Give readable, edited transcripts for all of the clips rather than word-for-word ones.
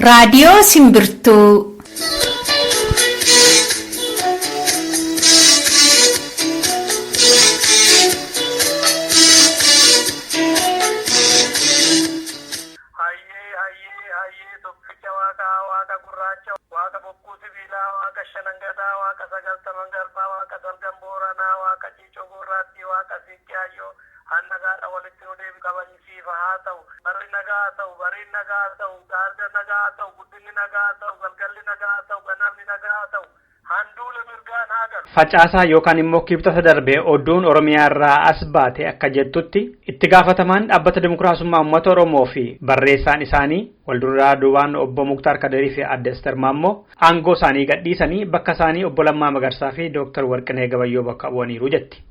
Raadiyoo Simbirtuu. Hayyee hayyee hayyee tokkicha waaqaa waaqa gurraacha waaqa bokkuu sibiilaa waaqa shanangadaa waaqa sagaltaman garbaa waaqa salgan booranaa waaqa ciicoo gurraattii waaqa siiqqee hayyoo hannagaadha walitti nu deebi kabajisiifa haa ta'u barri nagaa haa ta'u bariin nagaa haa ta'u gaarga nagaa haa ta'u guddinni nagaa haa ta'u galgalli nagaa haa ta'u ganamni nagaa haa ta'u handuula mirgaan haa galu. Facaasaa yookaan immoo kibxata darbee oduun Oromiyaa irraa as baate akka jettutti itti gaafatamaan dhaabbata dimokiraasummaa uummata Oromoo fi barreessaan isaanii walduraa duubaan obbo Muktaar Kadirii fi adde Asteer Maammoo aangoo isaanii gadhiisanii bakka isaanii obbo Lammaa Magarsaa fi Dooktar Warqinee Gabayyoo bakka bu'aniiru jetti.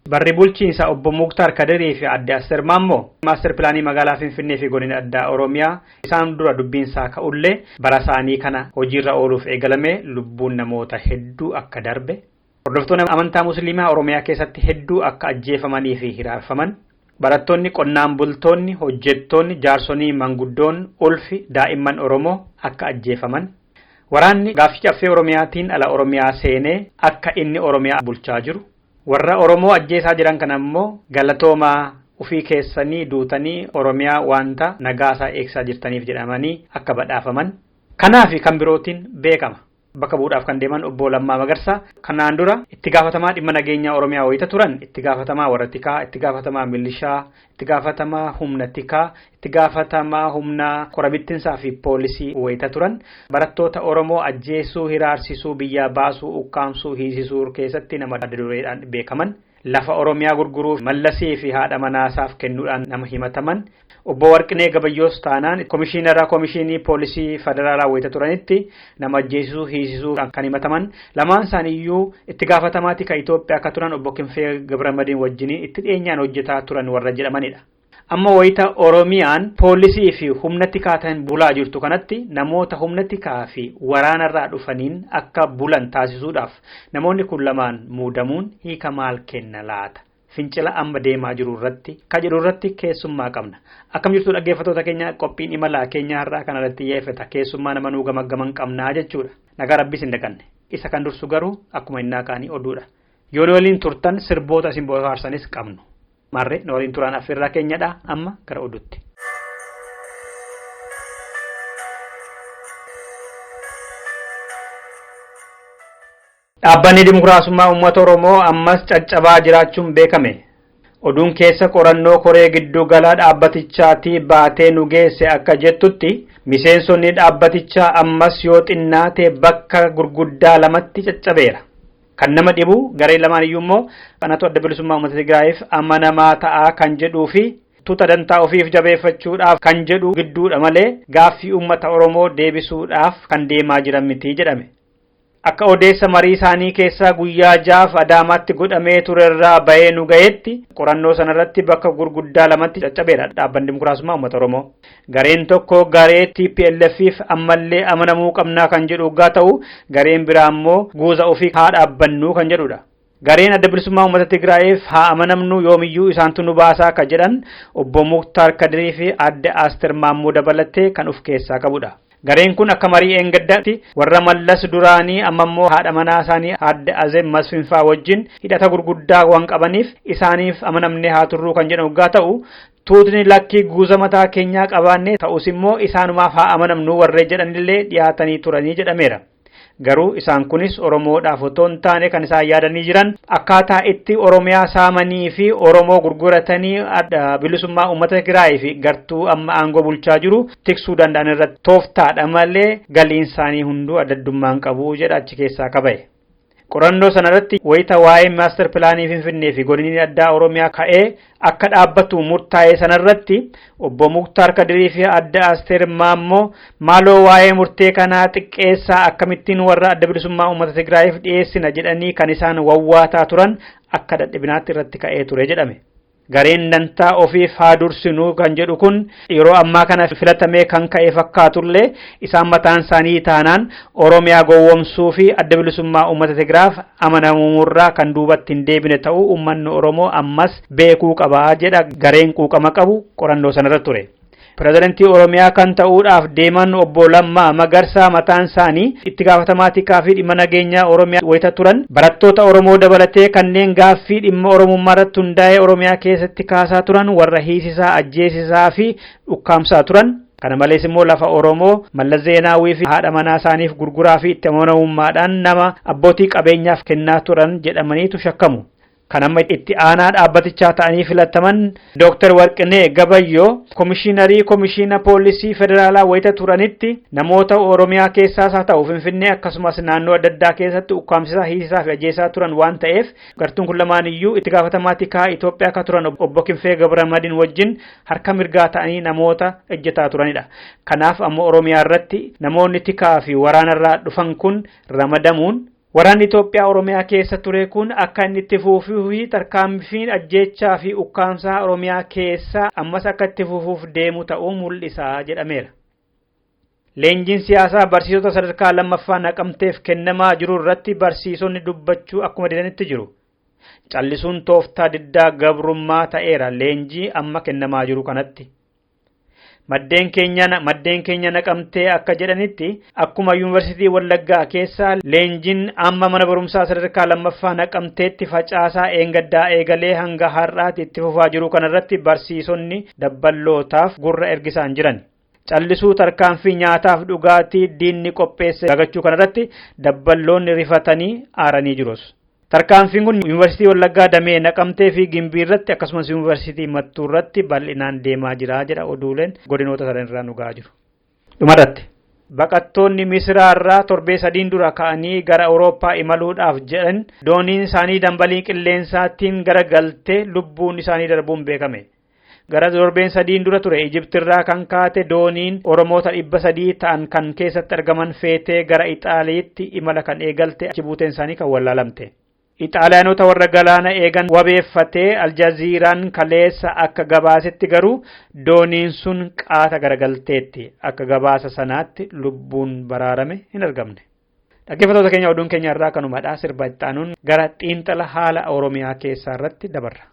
Barri bulchiinsa obbo Muktaar Kadirii fi adde Asteer Maammoo maaster pilaanii magaalaa Finfinnee fi godina addaa Oromiyaa isaan dura dubbiinsaa ka'ullee bara isaanii kana hojiirra ooluuf eegalame lubbuun namoota hedduu akka darbe. Hordoftoonni amantaa Musliimaa Oromiyaa keessatti hedduu akka ajjeefamanii fi hiraarfaman. Barattoonni, qonnaan bultoonni, hojjettoonni, jaarsonii, manguddoon, ulfi, daa'imman Oromoo akka ajjeefaman. Waraanni gaaffii caffee Oromiyaatiin ala Oromiyaa seenee akka inni Oromiyaa bulchaa jiru. Warra Oromoo ajjeesaa jiran kana immoo galatoomaa ofii keessanii duutanii Oromiyaa wanta nagaasaa eegsisaa jirtaniif jedhamanii akka badhaafaman. Kanaa fi kan birootiin beekama. Bakka bu'uudhaaf kan deeman obbo Lammaa Magarsaa kanaan dura itti gaafatamaa dhimma nageenyaa Oromiyaa wayita turan itti gaafatamaa warra tikaa, itti gaafatamaa milishaa, itti gaafatamaa humna tikaa, itti gaafatamaa humna korabittinsaa fi poolisii wayita turan barattoota Oromoo ajjeesuu, hiraarsisuu, biyyaa baasuu, ukkaamsuu, hiisisuu keessatti nama adda dureedhaan beekaman. Lafa Oromiyaa gurguruuf mallasii fi haadha manaasaaf kennuudhaan nama himataman. Obbo Warqinee Gabayyoos taanaan komishiinara komishinii poolisii federaalaa wayita turanitti nama ajjeesisuu hiisisuu kan himataman lamaan isaaniiyyuu itti gaafatamaati kan Itoophiyaa akka turan obbo Kinfee Gabramadiin wajjiniin itti dhiyeenyaan hojjetaa turan warra jedhamanidha. Amma wayita Oromiyaan poolisii fi humna tikaatiin bulaa jirtu kanatti namoota humna tikaa fi waraanarraa dhufaniin akka bulan taasisuudhaaf namoonni kun lamaan muudamuun hiika maal kenna laata? Fincila amma deemaa jiru irratti ka jedhu irratti keessummaa qabna. Akkam jirtu dhaggeeffattoota keenya qophiin imalaa keenya har'aa kana irratti xiyyeeffata. Keessummaa nama nuu gamaggaman qabnaa jechuudha. Nagaa rabbis hin daganne. Isa kan dursu garuu akkuma innaa kaanii oduudha. Yoo nu waliin turtan sirboota isin bohaarsanis qabnu. Marre nu waliin turaan affeerraa keenyadha amma gara oduutti. Dhaabbanni Dimokiraasummaa Uummata Oromoo ammas caccabaa jiraachuun beekame. Oduun keessa qorannoo koree giddu gala dhaabbatichaatii baatee nu geesse akka jettutti miseensonni dhaabbatichaa ammas yoo xinnaate bakka gurguddaa lamatti caccabeera. Kan nama dhibu gareen lamaan iyyuu immoo kanatu adda bilisummaa uummata Tigraayiif amanamaa ta'aa kan jedhuu fi tuuta dantaa ofiif jabeeffachuudhaaf kan jedhu gidduudha malee gaaffii uummata Oromoo deebisuudhaaf kan deemaa jiran miti jedhame. Akka odeessa marii isaanii keessaa guyyaa jaaf Adaamaatti godhamee turerraa bahee nu gahetti qorannoo sanarratti bakka gurguddaa lamatti caccabeera dhaabbanni dimokiraasummaa uummata Oromoo. Gareen tokko garee TPLFif ammallee amanamuu qabnaa kan jedhu hoggaa ta'u gareen biraa immoo guuza ofii haa dhaabbannuu kan jedhudha. Gareen adda bilisummaa uummata Tigraayiif haa amanamnu yoomiyyuu isaantu nu baasaa ka jedhan obbo Muktaar Kadirii fi adde Asteer Maammoo dabalatee kan of keessaa qabudha. Gareen kun akka marii eengaddaatti warra Mallas duraanii amma immoo haadha manaa isaanii adde Azeeb Masfinfaa wajjin hidhata gurguddaa waan qabaniif isaaniif amanamnee haa turruu kan jedhan hoggaa ta'u tuutni lakkii guuza mataa keenyaa qabaannee ta'us immoo isaanumaaf haa amanamnu warree jedhanillee dhiyaatanii turanii jedhameera. Garuu isaan kunis Oromoodhaaf otoo hin taane kan isaan yaadanii jiran akkaataa itti Oromiyaa saamanii fi Oromoo gurguratanii adda bilisummaa uummata Tigraay fi gartuu amma aangoo bulchaa jiru tiksuu danda'an irratti tooftaadha malee galiin isaanii hunduu addaddummaan qabu jedha achi keessaa kabaye. Qorannoo sanarratti wayita waa'ee maaster pilaanii Finfinnee fi godinni addaa Oromiyaa ka'ee akka dhaabbatu murtaa'e sanarratti obbo Muktaar Kadirii fi adda Asteer Maammoo maaloo waa'ee murtee kanaa xiqqeessaa akkamittiin warra adda bilisummaa uummata Tigraayiif dhiyeessina jedhanii kan isaan wawwaataa turan akka dadhabinaatti irratti ka'ee ture jedhame. Gareen dantaa ofiif haa dursinuu kan jedhu kun yeroo ammaa kana filatamee kan ka'e fakkaatullee isaan mataan isaanii taanaan Oromiyaa gowwomsuu fi adda bilisummaa uummata Tigraaf amanamumurraa kan duubatti hin deebine ta'uu uummanni Oromoo ammas beekuu qabaa jedha gareen quuqama qabu qorannoo sanarra ture. Pirezidantii Oromiyaa kan ta'uudhaaf deeman obbo Lammaa Magarsaa mataan isaanii itti gaafatamaa tikaa fi dhimma nageenyaa Oromiyaa wayita turan barattoota Oromoo dabalatee kanneen gaaffii dhimma Oromummaa irratti hundaa'ee Oromiyaa keessatti kaasaa turan warra hiisisaa, ajjeesisaa fi dhukkaamsaa turan. Kana malees immoo lafa Oromoo Mallas Zeenaawii fi haadha manaa isaaniif gurguraa fi itti amanamummaadhaan nama abbootii qabeenyaaf kennaa turan jedhamaniitu shakkamu. Kan amma itti aanaa dhaabbatichaa ta'anii filataman Dr. Warqinee Gabayyoo komishiinarii komishiina poolisii federaalaa wayita turanitti namoota Oromiyaa keessaas haa ta'u Finfinnee akkasumas naannoo adda addaa keessatti ukkaamsisaa, hiisisaa fi ajjeesaa turan waan ta'eef gartuun kun lamaan iyyuu itti gaafatamaa tikaa Itoophiyaa akka turan obbo Kinfee Gabramadiin wajjin harka mirgaa ta'anii namoota ejjetaa turanidha. Kanaaf ammoo Oromiyaa irratti namoonni tikaa fi waraanarraa dhufan kun ramadamuun waraanni Itoophiyaa Oromiyaa keessa ture kun akka inni itti fufuu fi tarkaanfiin ajjeechaa fi ukkaamsaa Oromiyaa keessa ammas akka itti fufuuf deemu ta'uu mul'isa jedhameera. Leenjiin siyaasaa barsiisota sadarkaa lammaffaa Naqamteef kennamaa jiru irratti barsiisonni dubbachuu akkuma didanitti jiru. Callisuun tooftaa diddaa gabrummaa ta'eera leenjii amma kennamaa jiru kanatti. Maddeen keenya Naqamtee akka jedhanitti akkuma yuunivarsiitii Wallaggaa keessa leenjiin amma mana barumsaa sadarkaa lammaffaa Naqamteetti facaasaa eengaddaa eegalee hanga har'aatti itti fufaa jiru kanarratti barsiisonni dabballootaaf gurra ergisaan jiran. Callisuu tarkaanfii nyaataaf dhugaatii diinni qopheesse lagachuu kanarratti dabballoonni rifatanii aaranii jirus. Tarkaanfiin kun yuunivarsiitii Wallaggaa damee Naqamtee fi Gimbii irratti akkasumas yuunivarsiitii Mattuu irratti bal'inaan deemaa jira jedha oduuleen godinoota sadan irraa nu gahaa jiru. Dhumarratti baqattoonni Misraa irraa torbee sadiin dura ka'anii gara Awurooppaa imaluudhaaf jedhan dooniin isaanii dambalii qilleensaatiin gara galtee lubbuun isaanii darbuun beekame. Gara torbeen sadiin dura ture Ijiptirraa kan kaate dooniin Oromoota 300 ta'an kan keessatti argaman feetee gara Ixaaliitti imala kan eegalte achi buuteen isaanii kan wallaalamte. Ixaaliyaanota warra galaana eegan wabeeffatee Aljaziiraan kaleessa akka gabaasetti garuu dooniin sun qaata garagalteetti akka gabaasa sanaatti lubbuun baraarame hin argamne. Dhaggeeffattoota keenya oduun keenya irraa kanumadha. Sirba itti aanuun gara xiinxala haala Oromiyaa keessaa irratti dabarra.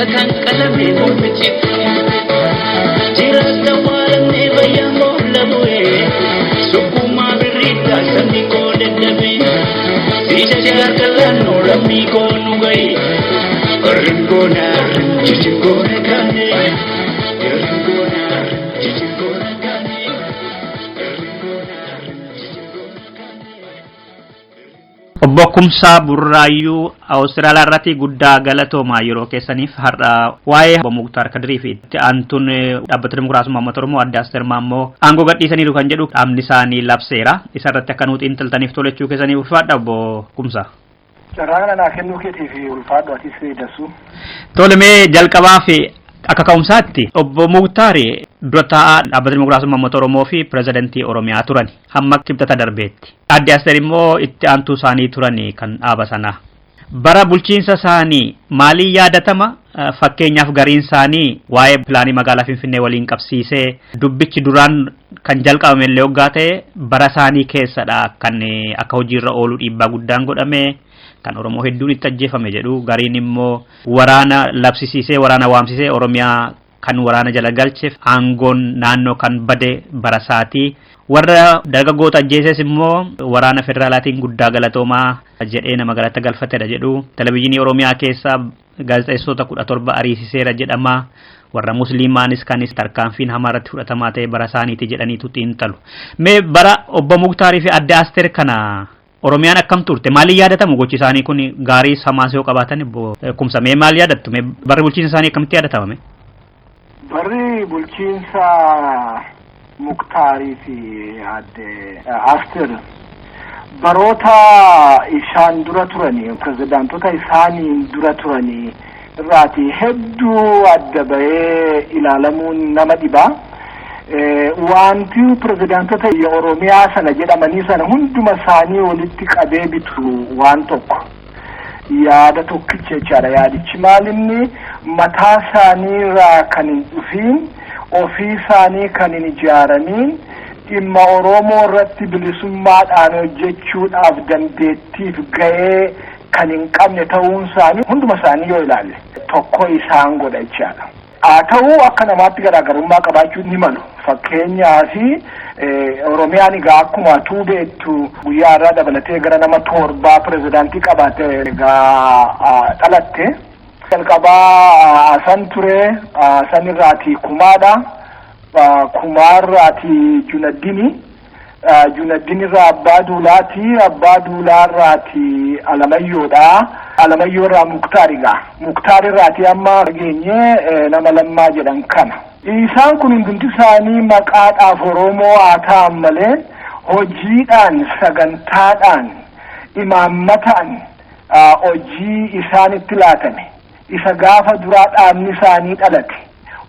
Kakaan qalamee mormi citte. Jiraata waalamnee bayyaan boolla bu'ee. Sukkumaa birriidhaa sabni koo dadhabee. Siija jaarka laannoo lammii koo nu gahi. Ringoona jijjigoona kaane. Ringoona jijjigoona kaane. Ringoona jijjigoona kaane. Obbo Kumsaa Burraayyuu Awustiraaliyaa irratti guddaa galatoomaa yeroo keessaniif. Har'a waa'ee Obbo Muktaar Kadirii fi itti aantuun dhaabbata Dimokiraasummaa Uummata Oromoo Adde Asteer Maammoo aangoo gadhiisaniiru kan jedhu dhaabni isaanii labseera. Isa irratti akka nuu xiinxaltaniif tolechuu keessaniif ulfaadha, Obbo Kumsaa. Carraa kana naa kennuu keetiif ulfaadhu atis, Dassuu. Tole, mee jalqabaa fi akka ka'umsaatti, Obbo Muktaar dura taa'aa dhaabbata Dimokiraasummaa Uummata Oromoo fi pirezidantii Oromiyaa turan hamma Kibxata darbeetti. Adde Asteer immoo itti aantuu isaanii turan kan dhaaba sanaa. Bara bulchiinsa isaanii maaliin yaadatama? Fakkeenyaaf, gariin isaanii waa'ee pilaanii magaalaa Finfinnee waliin qabsiisee, dubbichi duraan kan jalqabame illee hoggaa ta'e bara isaanii keessadha kan akka hojiirra oolu dhiibbaa guddaan godhame, kan Oromoo hedduun itti ajjeefame jedhu. Gariin immoo waraana labsisiisee, waraana waamsisee, Oromiyaa kan waraana jala galcheef, aangoon naannoo kan bade bara isaatii, warra dargaggoota ajjeeses immoo waraana federaalaatiin guddaa galatoomaa jedhee nama galata galfatedha jedhu. Televizyiinii Oromiyaa keessaa gaazexeessota 17 ariisiseera jedhama. Warra musliimaanis kanis tarkaanfiin hamaa irratti fudhatamaa ta'e bara isaaniiti jedhaniitu xiinxalu. Mee bara Obbo Muktaarii fi Adde Asteer kana Oromiyaan akkam turte? Maaliin yaadatamu gochi isaanii kun, gaarii hamaas yoo qabaatan? Kumsa, mee maal yaadattu? Mee barri bulchiinsa isaanii akkamitti yaadatama? Barri bulchiinsa Muktaarii fi Adde Asteer baroota isaan dura turanii, pirezidaantota isaaniin dura turanii irraati hedduu adda bahee ilaalamuun nama dhibaa. Wanti pirezidaantota Oromiyaa sana jedhamanii sana hunduma isaanii walitti qabee bitu waan tokko, yaada tokkicha jechaadha. Yaadichi maalinni? Mataa isaanii irraa kan hin dhufiin, ofii isaanii kan hin ijaaramiin, dhimma Oromoo irratti bilisummaadhaan hojjechuudhaaf dandeettiif ga'ee kan hin qabne ta'uun isaanii hunduma isaanii yoo ilaalle tokko isaan godha jechaadha. Haa ta'u, akka namaatti garaagarummaa qabaachuu ni malu. Fakkeenyaaf, Oromiyaan egaa akkuma tuu beektu guyyaa irraa dabalatee gara nama torbaa pirezidaantii qabaate egaa dhalatte. Jalqabaa Hasan ture, Hasan irraati Kumaadha. Kumaarraati Junaddini. Junaddin irraa Abbaa Duulaati. Abbaa Duulaa irraati Alamayyoodha. Alamayyoo irraa Muktaar egaa. Muktaar irraati amma dhageenye nama Lammaa jedhan kana. Isaan kun hundumti isaanii maqaadhaaf Oromoo haa ta'an malee, hojiidhaan, sagantaadhaan, imaammataan hojii isaanitti laatame isa gaafa duraa dhaabni isaanii dhalate,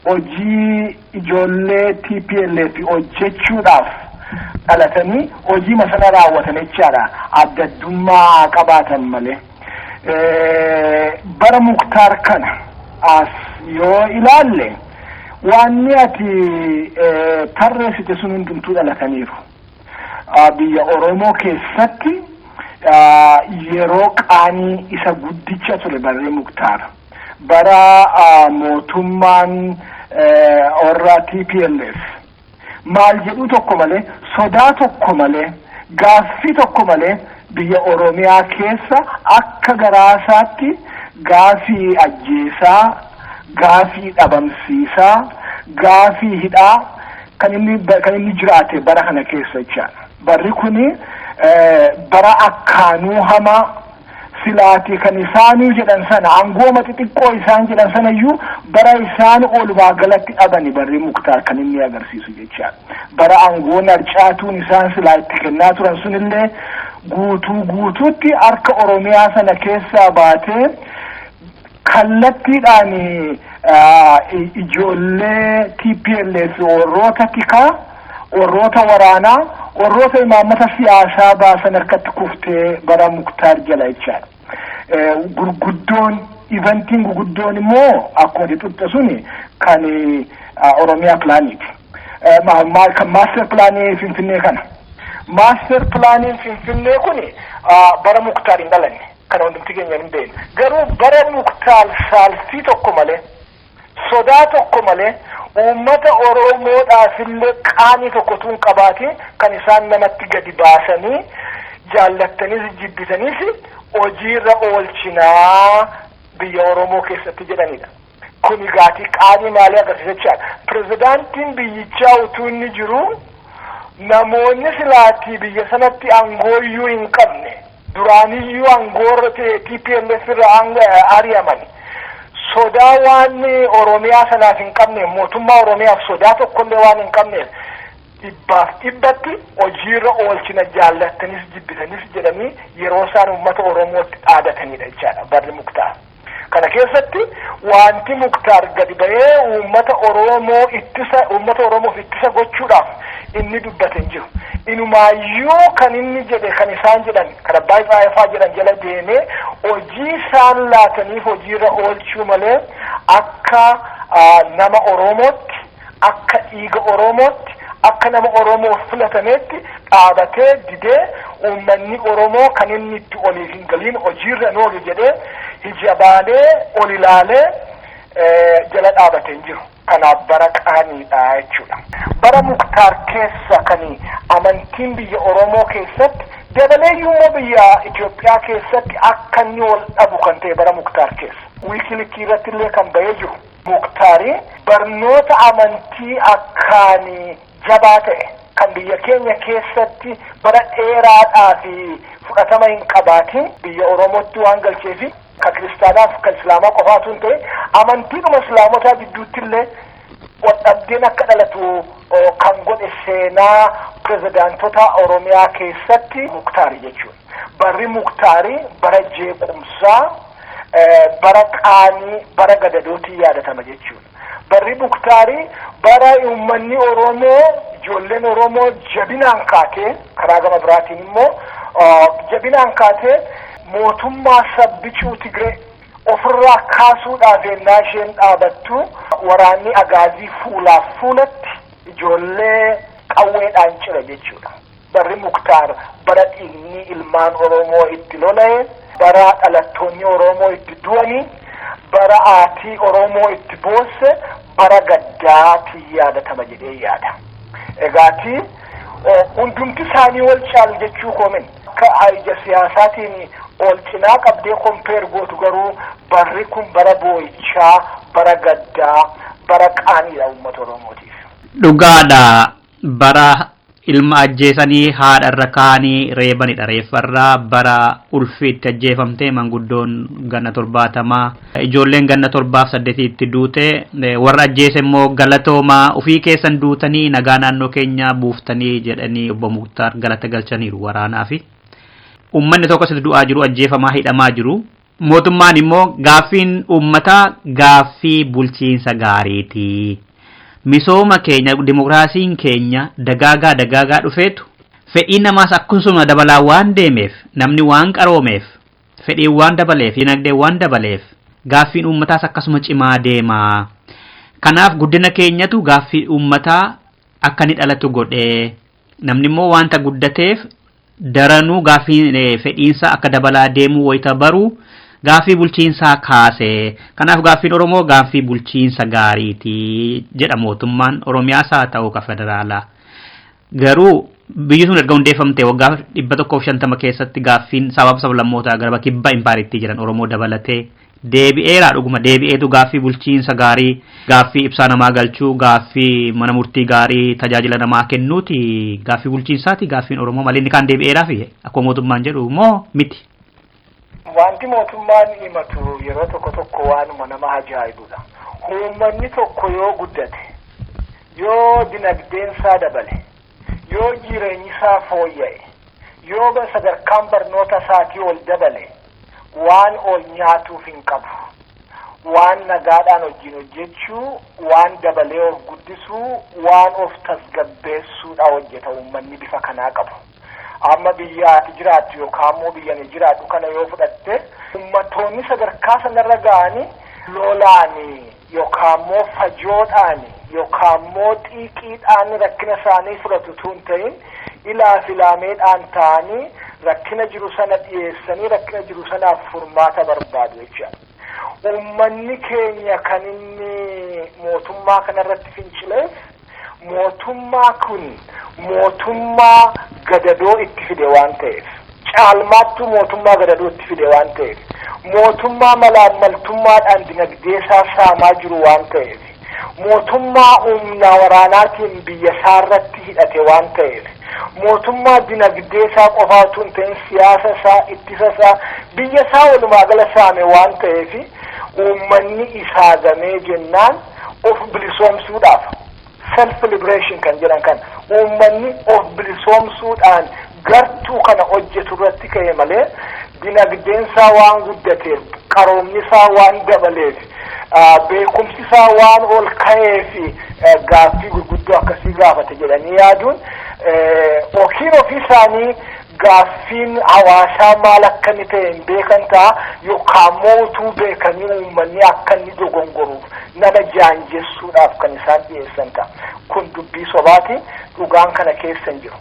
hojii ijoollee TPLF hojjechuudhaaf dhalatanii hojii masana raawwatan jechaadha, adda addummaa qabaatan malee. Bara Muktaar kana as yoo ilaalle, wanni ati tarreessite sun hundumtuu dhalataniiru. Biyya Oromoo keessatti yeroo qaanii isa guddicha ture barri Muktaar. Bara mootummaan warra TPLF maal jedhu tokko malee, sodaa tokko malee, gaaffii tokko malee biyya Oromiyaa keessa akka garaasaatti gaafii ajjeesaa, gaafii dhabamsiisaa, gaafii hidhaa kan inni jiraate bara kana keessa jechaadha. Barri kuni bara akkaanuu hamaa silaatii kan isaanii jedhan sana, aangooma xixiqqoo isaan jedhan sana iyyuu bara isaan oolumaa galatti dhabani barri Muktaar kan inni agarsiisu jechaadha. Bara aangoon harcaatuun isaan silaa itti kennaa turan sunillee guutuu guutuutti harka Oromiyaa sana keessaa baatee kallattiidhaan ijoollee TPLF, warroota tikaa, warroota waraanaa, warroota imaammata siyaasaa baasan harkatti kuftee bara Muktaar jala jechaadha. Gurguddoon, eventiin gurguddoon immoo akkuma xuxxe suni kan Oromiyaa planiiti. Kan master planii Finfinnee kana. Master planiin Finfinnee kuni bara Muktaar hin dhalanne. Kana hundumti keenya hin beekne. Garuu bara Muktaar saalfii tokko malee, sodaa tokko malee, uummata Oromoodhaafillee qaanii tokko tun qabaatiin kan isaan namatti gadi baasanii jaallattaniis jibbitaniis hojiirra oolchinaa biyya Oromoo keessatti jedhanidha. Kuni gaatii qaanii maalii agarsiisa jechaadha. Pirezidaantiin biyyichaa utuu inni jiru, namoonni silaatii biyya sanatti aangooyyuu hin qabne, duraaniyyuu aangoorra TPLF irra ari'aman, sodaa waan Oromiyaa sanaaf hin qabne, mootummaa Oromiyaaf sodaa tokkollee waan hin qabneef, dhibbaaf dhibbatti hojiirra oolchina jaallattanis jibbitanis jedhanii yeroo isaan uummata Oromootti dhaadatanidha jechaadha barri Muktaar. Kana keessatti wanti Muktaar gadi ba'ee uummata Oromoo ittisa, uummata Oromoof ittisa gochuudhaaf inni dubbate hin jiru. Inumaayyuu kan inni jedhe, kan isaan jedhan, kan abbaa Tsaayifaa jedhan jala deemee hojii isaan laataniif hojiirra oolchuu malee, akka nama Oromootti, akka dhiiga Oromootti, akka nama Oromoof filatameetti dhaabatee didee, uummanni Oromoo kan inni itti oliif hin galiin hojiirra hin oolu jedhee hijabaanee ol ilaalee jala dhaabatee hin jiru. Kanaaf bara qaaniidha jechuudha. Bara Muktaar keessa kan amantiin biyya Oromoo keessatti dabaleeyyuu immoo biyya Itoophiyaa keessatti akka inni ol dhabu kan ta'e bara Muktaar keessa. WikiLeaks irratti illee kan bahee jiru. Muktaari barnoota amantii akkaan jabaa ta'e kan biyya keenya keessatti bara dheeraadhaa fi fudhatama hin qabaatin biyya Oromootti waan galcheefi, kan kiristaanaaf kan islaamaa qofaatu hin ta'e, amantiidhuma islaamotaa gidduutti illee waldhabdeen akka dhalatu kan godhe seenaa pirezidaantota Oromiyaa keessatti Muktaari jechuudha. Barri Muktaari bara jeequmsaa, bara qaanii, bara gadadootiin yaadatama jechuudha. Barri Muktaarii bara uummanni Oromoo, ijoolleen Oromoo jabinaan kaatee, karaa gama biraatiin immoo jabinaan kaatee mootummaa sabbicuu Tigree ofirraa kaasuudhaaf ennaa isheen dhaabattu, waraanni agaazii fuulaaf fuulatti ijoollee qawweedhaan cire jechuudha. Barri Muktaar bara dhiigni ilmaan Oromoo itti lola'e, bara dhalattoonni Oromoo itti du'anii, bara aatii Oromoo itti boosse, bara gaddaatii yaadatama jedhee yaada. Egaatii hundumti isaanii wal caalu jechuu koomin akka ija siyaasaatiin ol cinaa qabdee compare gootu, garuu barri kun bara boo'ichaa, bara gaddaa, bara qaaniidha uummata Oromootiif. Dhugaadha, bara ilma ajjeesanii haadha irra kaanii reebanidha reeffarraa, bara ulfi itti ajjeefamte, manguddoon ganna 70, ijoolleen ganna 7f 8 itti duute, warra ajjeese immoo galatoomaa, ofii keessan duutanii nagaa naannoo keenya buuftanii jedhanii obbo Muktaar galata galchaniiru waraanaa fi uummanni tokko asitti du'aa jiru, ajjeefamaa, hidhamaa jiru. Mootummaan immoo gaaffiin uummataa gaaffii bulchiinsa gaariiti. Misooma keenya, dimokiraasiin keenya dagaagaa dagaagaa dhufeetu, fedhiin namaas akkasuma dabalaa waan deemeef, namni waan qaroomeef, fedhiin waan dabaleef, dinagdeen waan dabaleef, gaaffiin uummataas akkasuma cimaa deema. Kanaaf guddina keenyatu gaaffii uummataa akka inni dhalatu godhee, namni immoo wanta guddateef daranuu gaaffii fedhiinsa akka dabalaa deemuu wayita baruu gaaffii bulchiinsaa kaase. Kanaaf gaaffiin Oromoo gaaffii bulchiinsa gaariiti jedha mootummaan Oromiyaas haa ta'u ka federaalaa. Garuu biyyi sun erga hundeeffamte waggaa 150 keessatti gaaffiin sabaaf sablammootaa gara kibba impaayiritti jiran Oromoo dabalatee deebi'eera? Dhuguma deebi'eetu gaaffii bulchiinsa gaarii, gaaffii ibsaa namaa galchuu, gaaffii mana murtii gaarii, tajaajila namaa kennuuti, gaaffii bulchiinsaati gaaffiin Oromoo malee inni kaan deebi'eeraa fi akkuma mootummaan jedhu moo miti? Wanti mootummaan himatu yeroo tokko tokko waanuma nama ajaa'ibudha. Uummanni tokko yoo guddate, yoo dinagdeen isaa dabale, yoo jireenyi isaa fooyya'e, yoo sadarkaan barnoota isaatii ol dabale, waan ol nyaatuuf hin qabu. Waan nagaadhaan wajjin hojjechuu, waan dabalee of guddisuu, waan of tasgabbeessuudha hojjeta uummanni bifa kanaa qabu. Amma biyya ati jiraattu yookaan immoo biyya ani jiraadhu kana yoo fudhatte, uummattoonni sadarkaa sanarra ga'anii lolaani yookaan immoo fajoodhaan yookaan immoo xiiqiidhaan rakkina isaanii fudhatu tun ta'in, ilaa filaameedhaan ta'anii Rakkina jiru sana dhiyeessanii rakkina jiru sanaaf furmaata barbaadu jechuudha. Uummanni keenya kan inni mootummaa kanarratti fincileef, mootummaa kun mootummaa gadadoo itti fide waan ta'eef, caalmaattuu mootummaa gadadoo itti fide waan ta'eef, mootummaa malaammaltummaadhaan dinagdee isaa saamaa jiru waan ta'eef, mootummaa humna waraanaatiin biyya isaa irratti hidhate waan ta'eef, mootummaa dinagdee isaa qofaa utuu hin ta'in siyaasa isaa, ittisa isaa, biyya isaa walumaa gala saame waan ta'eef, uummanni isaa gamee jennaan of bilisoomsuudhaaf, self liberation kan jedhan kan, uummanni of bilisoomsuudhaan gartuu kana hojjetu irratti ka'e malee, dinagdeen isaa waan guddateef, qaroomni isaa waan dabaleef, beekumsi isaa waan ol ka'eef gaaffii gurguddoo akkasii gaafate jedhanii yaaduun, yookiin ofii isaanii gaaffiin hawaasaa maal akka inni ta'e hin beekan ta'a, yookaan immoo utuu beekanii uummanni akka inni dogongoruuf nama jaanjessuudhaaf kan isaan dhiyeessan ta'a. Kun dubbii sobaati, dhugaan kana keessa hin jiru.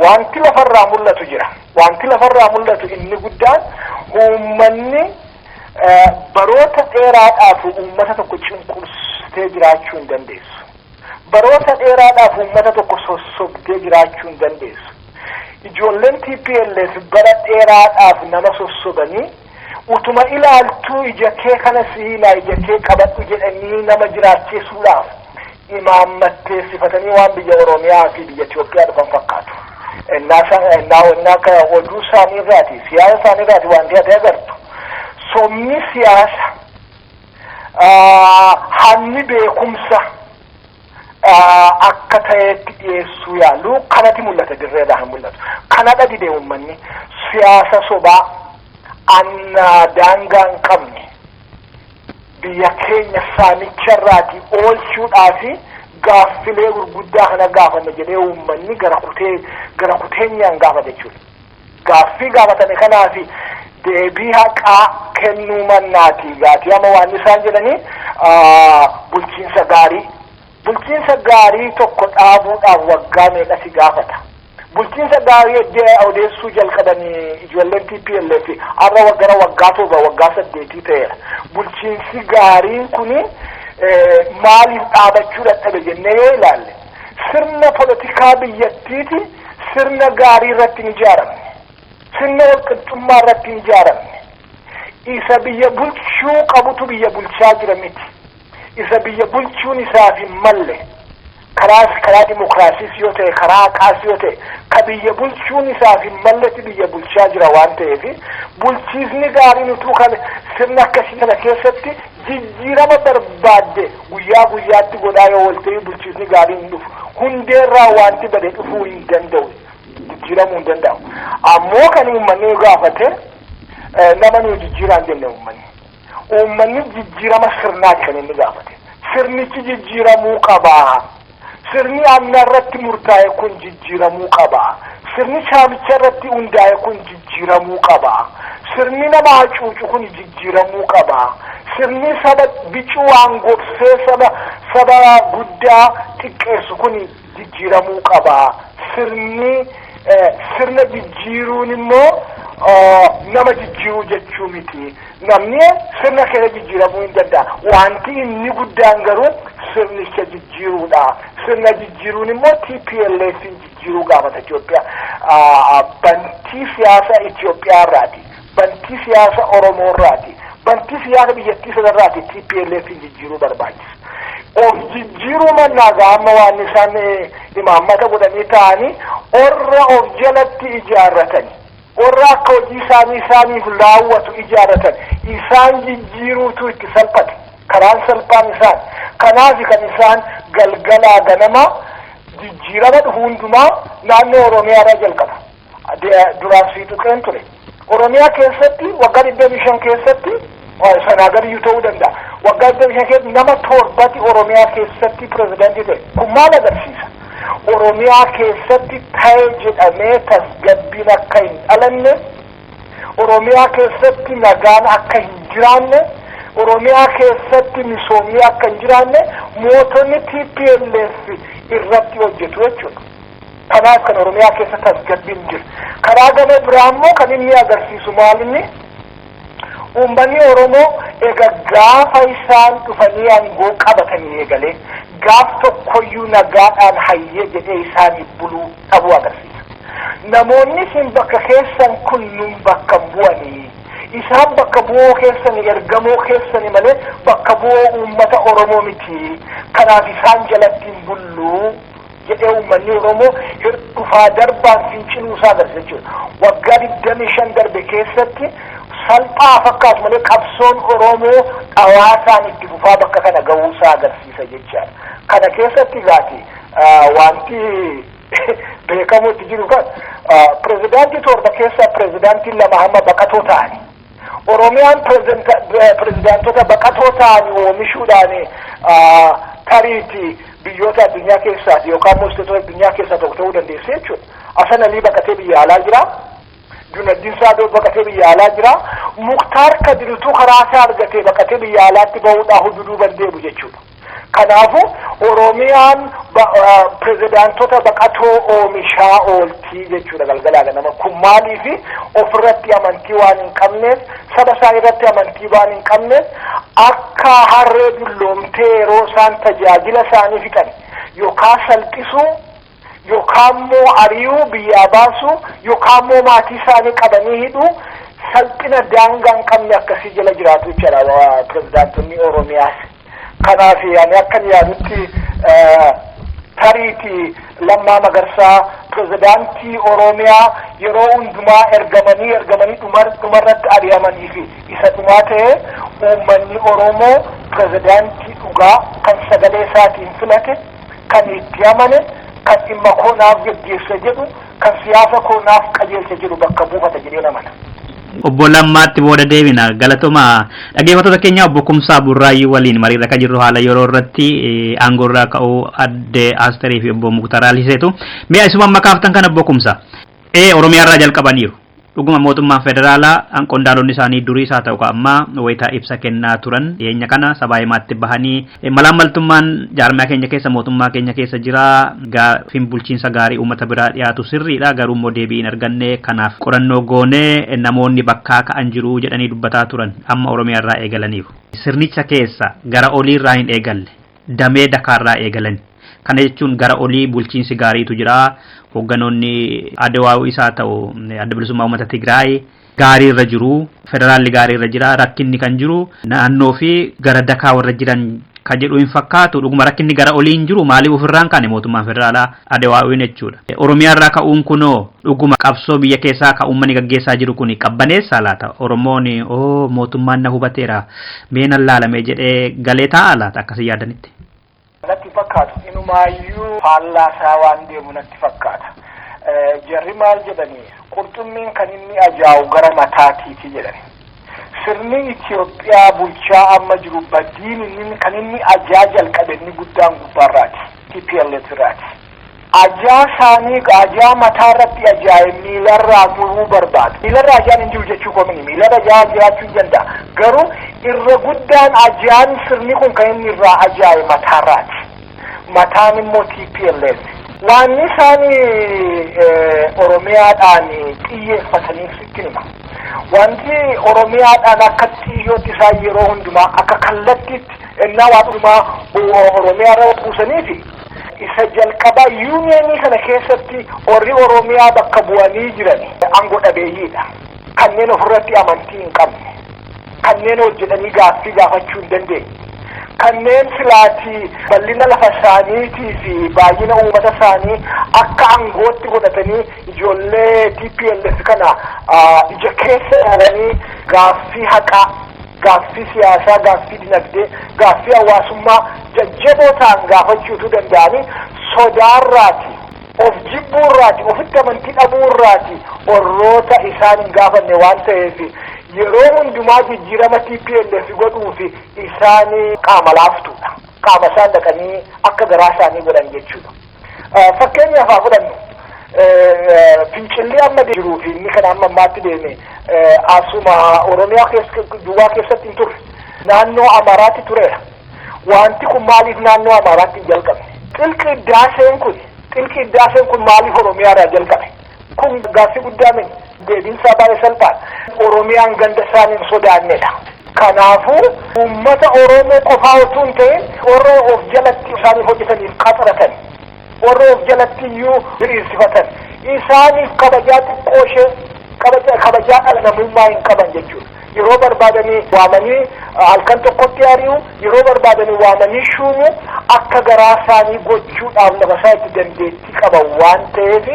Wanti lafarraa mul'atu jira. Wanti lafarraa mul'atu inni guddaan, uummanni baroota dheeraadhaaf uummata tokko cunqursitee jiraachuu hin dandeessu. Baroota dheeraadhaaf uummata tokko sossobdee jiraachuu hin dandeessu. Ijoolleen TPLF bara dheeraadhaaf nama sossobanii, utuma ilaaltuu ija kee kana siilaa ija kee qabadhu jedhanii nama jiraachisuudhaaf imaammatteessifatanii waan biyya Oromiyaa fi biyya Itoophiyaa dhufan fakkaatu. Innaa oduu isaanii irraati, siyaasa isaanii irraati wanti ati agartu. Somni siyaasa, hanni beekumsa akka ta'etti dhiyeessuu yaalu kanatti mul'ata, dirreedhaan hin mul'atu. Kanadha dide uummanni siyaasa sobaa anna daangaa hin qabne biyya keenya saamicharraatii oolchuudhaafi gaaffilee gurguddaa kana gaafanne jedhee uummanni gara kutee gara kuteenyaan gaafate jechuudha. Gaaffii gaafatame kanaafi deebii haqaa kennuu mannaati gaatii amma waan isaan jedhanii bulchiinsa gaarii. Bulchiinsa gaarii tokko dhaabuudhaaf waggaa meeqa si gaafata? Bulchiinsa gaarii odeessuu jalqabanii ijoolleen TPLF har'a gara waggaa 7, waggaa 8 ta'eera. Bulchiinsi gaariin kuni maaliif dhaabachuu dadhabe jennee yoo ilaalle, sirna polotikaa biyyattiiti sirna gaarii irratti hin ijaaramne. Sirna walqixxummaa irratti hin ijaaramne. Isa biyya bulchuu qabutu biyya bulchaa jira miti. Isa biyya bulchuun isaaf hin malle, karaa dimokiraasiis yoo ta'e, karaa haqaas yoo ta'e, ka biyya bulchuun isaaf hin malletti biyya bulchaa jira waan ta'eef, bulchiisni gaariin utuu kan sirna akkasii kana keessatti jijjiirama barbaadde guyyaa guyyaatti godhaa yoo wal ta'e, bulchiisni gaariin hin dhufu. Hundeerraa wanti bade dhufuu hin danda'u, jijjiiramuu hin danda'u. Ammoo kan uummanni gaafate, nama nuyi jijjiiraan jenne, uummanni jijjiirama sirnaati kan inni gaafate. Sirnichi jijjiiramuu qabaa. Sirni anna irratti murtaa'e kun jijjiiramuu qaba. Sirni saamicha irratti hundaa'e kun jijjiiramuu qaba. Sirni nama hacuucu kun jijjiiramuu qaba. Sirni saba bicuu aangobsee saba guddaa xiqqeessu kun jijjiiramuu qaba. Sirni sirna jijjiiruun immoo nama jijjiiruu jechuu miti. Namni sirna keessa jijjiiramuu hin danda'a. Wanti inni guddaan garuu sirnicha jijjiiruudha. Sirna jijjiiruun immoo TPLF jijjiiruu gaafata Itoophiyaa. Bantii siyaasa Itoophiyaa irraati. Bantii siyaasa Oromoo irraati. Bantii siyaasa biyyattii sanarraati TPLF jijjiiruu barbaachisa. Of jijjiiruu mannaa amma waan isaan imaammata godhanii ta'anii, warra of jalatti ijaarratani, warra akka hojii isaanii isaaniif raawwatu ijaarratan, isaan jijjiiruutu itti salphate. Karaan salphaan isaan kanaaf kan isaan galgalaa ganama jijjiirama dhufu hundumaa naannoo Oromiyaa irraa jalqaba. Duraan sii tuqeen ture. Oromiyaa keessatti waggaa 25 keessatti, sanaa gadiyyuu ta'uu danda'a, waggaa 25 keessatti nama torbati Oromiyaa keessatti pirezidaantii ta'e. Kun maal agarsiisa? Oromiyaa keessatti ta'e jedhamee tasgabbiin akka hin dhalanne, Oromiyaa keessatti nagaan akka hin jiraanne, Oromiyaa keessatti misoomni akka hin jiraanne mootonni TPLF irratti hojjetu jechuudha. Kanaaf kan Oromiyaa keessa tasgabbiin jiru. Karaa gama biraa immoo kan inni agarsiisu maal inni? Uummanni Oromoo egaa gaafa isaan dhufanii aangoo qabatanii eegalee gaaf tokkoyyuu nagaadhaan hayyee jedhee isaaniif buluu dhabuu agarsiisa. Namoonni isin bakka keessan kun nun bakka bu'anii, isaan bakka bu'oo keessani, ergamoo keessani malee bakka bu'oo uummata Oromoo miti. Kanaaf isaan jalatti hin bulluu jedhee uummanni Oromoo dhufaa darbaan finciluu isaa agarsiisa jechuudha. Waggaa 25 darbe keessatti salphaa fakkaatu malee qabsoon Oromoo dhawaasaan itti fufaa bakka kana ga'uusaa agarsiisa jechaadha. Kana keessatti gaati wanti beekamutti jiru kan pirezidaantii 7 keessaa pirezidaantiin 2 hamma baqatoo ta'ani. Oromiyaan pirezidaantota baqatoo ta'anii oomishuudhaan tariitii biyyoota addunyaa keessaati yookaan immoo isteetota addunyaa keessaa tokko ta'uu dandeesse jechuudha. Hasan Alii baqatee biyya alaa jira. Junaddiin Saadoo baqatee biyya alaa jira. Muktaar Kadirituu karaa isaa argatee baqatee biyya alaatti bahuudhaa hududuuban deemu jechuudha. Kanaafu Oromiyaan pirezidaantota baqatoo oomishaa ooltii jechuudha galgalaa ganama. Kun maaliifi ofirratti amantii waan hin qabneef, saba isaa irratti amantii waan hin qabneef, akka harree dulloomtee yeroo isaan tajaajila isaanii fixan yookaan salphisuu yookaan immoo ari'uu, biyyaa baasuu, yookaan immoo maatii isaanii qabanii hidhuu, salphina daangaa hin qabne akkasii jala jiraatu jechuudha pirezidaantonni Oromiyaas. Kanaaf ani akkan yaadutti tariitii Lammaa Magarsaa pirezidaantii Oromiyaa yeroo hundumaa ergamanii ergamanii dhumarratti ari'amanii fi isa dhumaa ta'e, uummanni Oromoo pirezidaantii dhugaa kan sagalee isaatiin filate, kan itti amane, kan dhimma koo naaf geggeessa jedhu, kan siyaasa koo naaf qajeelcha jedhu bakka buufata jedhee amana. Obbo Lammaatti booda deebina. Galatoma. Dhaggeeffattoota keenya, obbo Kumsaa Burraayyuu waliin mariirra kan jirru haala yeroo irratti aangoo irraa ka'uu adde Asterii fi obbo Muktaar Aliseetu. Mi'a isuma amma kaaftan kan obbo Kumsaa. Oromiyaa irraa jalqabaniiru. Dhuguma mootummaan federaalaa qondaalonni isaanii durii isaa ta'u ammaa wayitaa ibsa kennaa turan dhiyeenya kana sabaa himaatti bahanii, malaammaltummaan jaarmiyaa keenya keessa, mootummaa keenya keessa jira, gaaffiin bulchiinsa gaarii uummata biraa dhiyaatu sirriidha, garuu immoo deebii hin arganne, kanaaf qorannoo goonee namoonni bakkaa ka'an jiru jedhanii dubbataa turan. Amma Oromiyaa irraa eegalaniiru. Sirnicha keessa gara oliirraa hin eegalle, damee dakaarraa eegalan. Kana jechuun gara olii bulchiinsi gaariitu jira. Hoogganoonni Adawaa isaa ta'u Adda Bilisummaa Uummata Tigraay gaarii irra jiru. Federaalli gaarii irra jira. Rakkinni kan jiru naannoo fi gara dakaa warra jiran kan jedhu hin fakkaatu. Dhuguma rakkinni gara olii hin jiru, maaliif ofirraan kaane mootummaan federaalaa Adawaa'uun jechuudha? Oromiyaa irraa ka'uun kunoo dhuguma qabsoo biyya keessaa kan uummanni gaggeessaa jiru kun qabbaneessaa laata? Oromoon oo mootummaan na hubateera, mee nan laalame jedhee galee taa'a laata akkasii yaadanitti? Natti fakkaatu, inumaayyuu faallaa isaa waan deemu natti fakkaata. Jarri maal jedhanii, qurxummiin kan inni ajaa'u gara mataatiiti jedhani. Sirni Itoophiyaa bulchaa amma jiru badiin inni kan inni ajaa jalqabe inni guddaan gubbaarraati. TPLF irraati. Ajaa isaanii, ajaa mataa irratti ajaa'e miilarraa muruu barbaadu. Miilarraa ajaan hin jiru jechuu komini. Miilarra ajaa jiraachuu hin danda'a. Garuu irra guddaan ajaan sirni kun kan inni irraa ajaa'e mataarraati. Mataan immoo TPLF. Waan isaan Oromiyaadhaan xiyyeeffataniif sitti hima. Wanti Oromiyaadhaan akka xiyyootti isaan yeroo hundumaa akka kallattiitti ennaa waan hundumaa Oromiyaa irra buusaniifi isa jalqabaa yuuniyeenii kana keessatti warri Oromiyaa bakka bu'anii jiran aangoo dhabeeyyiidha. Kanneen ofirratti amantii hin qabne. Kanneen hojjetanii gaaffii gaafachuu hin dandeenye. Kanneen silaatii bal'ina lafa isaaniitii fi baay'ina uummata isaanii akka aangootti godhatanii ijoollee TPLF kana ija keessa ilaalanii gaaffii haqaa, gaaffii siyaasaa, gaaffii dinagdee, gaaffii hawaasummaa jajjaboo ta'an gaafachuutu danda'anii sodaarraati, of jibbuurraati, ofitti amantii dhabuurraati warroota isaan hin gaafanne waan ta'eef yeroo hundumaa jijjiirama TPLF godhuufi isaan qaama laaftuudha. Qaama isaan dhaqanii akka garaa isaanii godhan jechuudha. Fakkeenyaaf haa fudhannu. Fincilli amma jiruu fi inni kan amma ammaatti deeme asuma Oromiyaa keessa duwwaa keessatti hin turre. Naannoo Amaaraatti tureera. Wanti kun maaliif naannoo Amaaraatti hin jalqabne? Xilqi daaseen kun, Xilqi hiddaaseen kun maaliif Oromiyaarraa jalqabe? Kun gaaffii guddaa miti. Deebiinsaa baay'ee salphaadha. Oromiyaan ganda isaanii hin sodaannedha. Kanaafuu uummata Oromoo qofaa utuu hin ta'in warra of jalatti isaaniif hojjetaniif qaxaratan, warra of jalatti iyyuu hiriirsifatan, isaaniif kabajaa xiqqoo ishee kabajaa dhala namummaa hin qaban jechuudha. Yeroo barbaadanii waamanii halkan tokkotti ari'u, yeroo barbaadanii waamanii shuumu, akka garaa isaanii gochuudhaaf lafa isaa itti dandeettii qaban waan ta'eef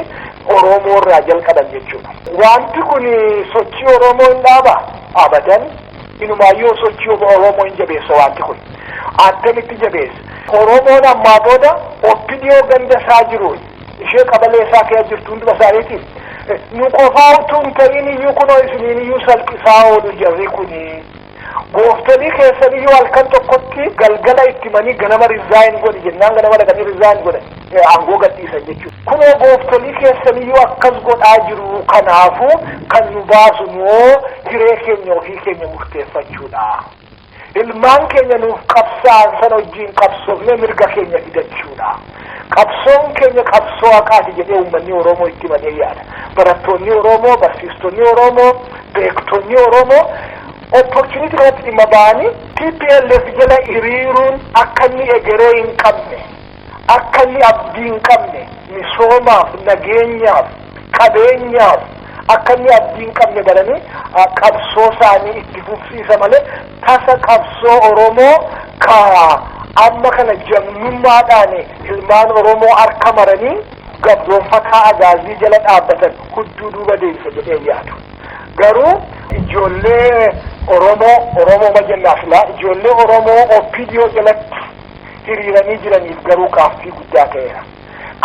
Oromoo irraa jalqaban jechuudha. Wanti kun sochii Oromoo hin dhaaba? Abadan. Inumaayyuu sochii Oromoo hin jabeessa wanti kun. Attamitti jabeessa? Oromoon ammaa booda OPDO ganda isaa jiru, ishee qabalee isaa keessa jirtu hunduma isaaniitiif nu qofaa utuu hin ta'in iyyuu kunoo isiniin iyyuu salphisaa oolu jarri kuni. Gooftolii keessan iyyuu halkan tokkotti galgala itti manii ganama resign godhi jennaan ganama dhaqanii resign godhan, aangoo gadhiisan jechuudha. Kunoo gooftolii keessan iyyuu akkas godhaa jiru, kanaafuu kan nu baasu noo hiree keenya ofii keenya murteeffachuudha. Ilmaan keenya nuuf qabsaa'an sana wajjin qabsoofnee mirga keenya fidachuudha. Qabsoon keenya qabsoo haqaati jedhee uummanni Oromoo itti malee yaada. Barattoonni Oromoo, barsiistonni Oromoo, beektonni Oromoo opportunity kanatti dhimma ba'anii TPLF jala hiriiruun akka inni egeree hin qabne, akka inni abdii hin qabne, misoomaaf, nageenyaaf, qabeenyaaf akka inni abdii hin qabne baranii qabsoo isaanii itti fufsiisa malee tasa qabsoo Oromoo ka amma kana jagnummaadhaan ilmaan Oromoo harka maranii gabroonfataa agaazii jala dhaabbatan hudduu duuba deebisa jedhee yaadu. Garuu ijoollee Oromoo, Oromoo majallaa filaa, ijoollee Oromoo OPDO jalatti hiriiranii jiraniif garuu gaaffii guddaa ta'eera.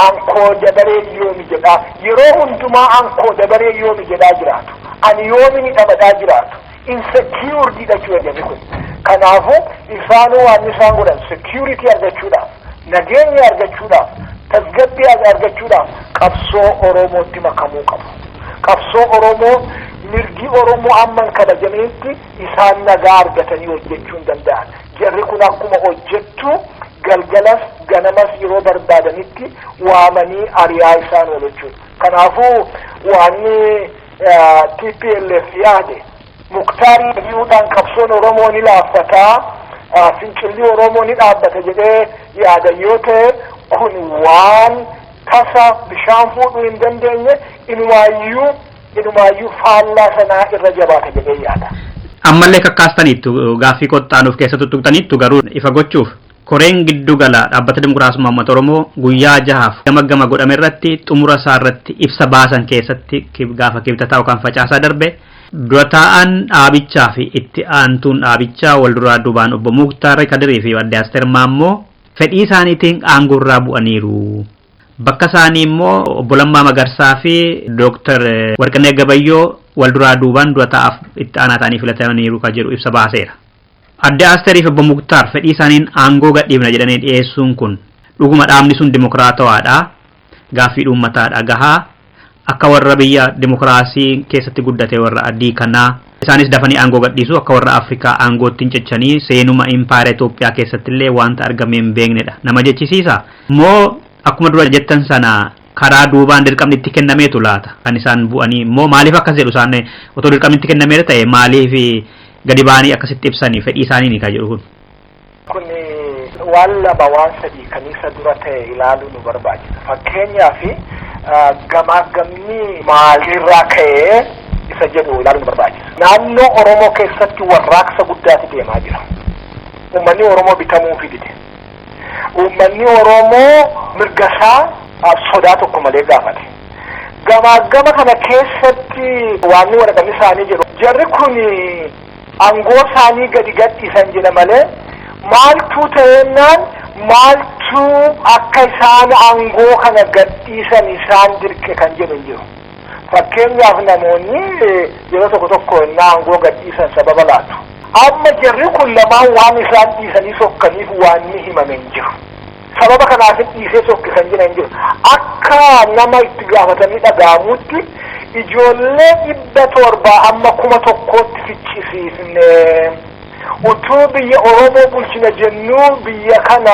Ankoo dabaree yoomi jedhaa yeroo hundumaa, ankoo dabaree yoomi jedhaa jiraatu. Ani yoomi ni dhamadhaa jiraatu. Insecurity jechuudha jarri kun. Kanaafuu isaanuu waan isaan godhan security argachuudhaaf, nageenya argachuudhaaf, tasgabbii argachuudhaaf qabsoo Oromootti makamuu qabu. Qabsoo Oromoo, mirgi Oromoo amma hin kabajaminitti isaan nagaa argatanii hojjechuu hin danda'an. Jarri kun akkuma hojjettu galgalas ganamas yeroo barbaadanitti waamanii ari'aa isaan oolu jechuudha. Kanaafuu waanni TPLF yaade Muktaarii ari'uudhaan qabsoon Oromoo ni laaffataa, fincilli Oromoo ni dhaabbata jedhee yaada yoo ta'e, kun waan tasa bishaan fuudhuu hin dandeenye, inumaayyuu faallaa sanaa irra jabaata jedhee yaada. Ammallee kakkaastaniittu, gaaffii qoxxaanuuf keessa tuttuqxaniittu, garuu ifa gochuuf koreen giddu gala Dhaabbata Dimokiraasummaa Uummata Oromoo guyyaa 6f gama gama godhame irratti xumura isaa irratti ibsa baasan keessatti gaafa kibxataa yookaan facaasaa darbe dura taa'an dhaabichaa fi itti aantuun dhaabichaa wal duraa duubaan obbo Muktaar Kadirii fi Adde Asteer Maammoo fedhii isaaniitiin aangoorraa bu'aniiru. Bakka isaanii immoo obbo Lammaa Magarsaa fi Dooktar Warqinee Gabayyoo wal duraa duubaan dura taa'aaf itti aanaa ta'anii filatamaniiru kan jedhu ibsa baaseera. Adde Asteerii fi obbo Muktaar fedhii isaaniin aangoo gadhiifna jedhanii dhiyeessuun kun dhuguma dhaabni sun dimokiraatawaadha. Gaaffii uummataa dhagahaa. Akka warra biyya dimokiraasii keessatti guddate warra adii kanaa isaanis dafanii aangoo gadhiisu, akka warra Afrikaa aangootti hin cichanii seenuma impaayera Itoophiyaa keessatti illee wanta argamee hin beeknedha. Nama jechisiisa. Moo akkuma dura jettan sana karaa duubaan dirqamni itti kennameetu laata kan isaan bu'anii? Moo maaliif akkas jedhu isaan? Otoo dirqamni itti kennameera ta'e maaliif gadi ba'anii akkasitti ibsanii fedhii isaanii kan jedhu kun? Kun waan lama waan sadii kan isa dura ta'e ilaaluu nu barbaachisa. Fakkeenyaaf gamaagamni maalirraa ka'ee isa jedhu ilaaluu nu barbaachisa. Naannoo Oromoo keessatti warraaqsa guddaatu deemaa jira. Uummanni Oromoo bitamuu dide. Uummanni Oromoo mirga isaa sodaa tokko malee gaafate. Gamaagama kana keessatti waan waraqanni isaanii jedhu, jarri kun aangoo isaanii gadi gadhiisan jedha malee maaltu ta'ennaan, maaltu akka isaan aangoo kana gadhiisan isaan dirqe kan jedhu hin jiru. Fakkeenyaaf namoonni yeroo tokko tokko innaa aangoo gadhiisan sababa laatu. Amma jarri kun lamaan waan isaan dhiisanii sokkaniif waan ni himame hin jiru. Sababa kanaaf dhiisee sokke kan jedhan hin jiru. Akka nama itti gaafatanii dhaga'amutti ijoollee 700 amma 1000tti ficcisiifne. Utuu biyya Oromoo bulchina jennuu biyya kana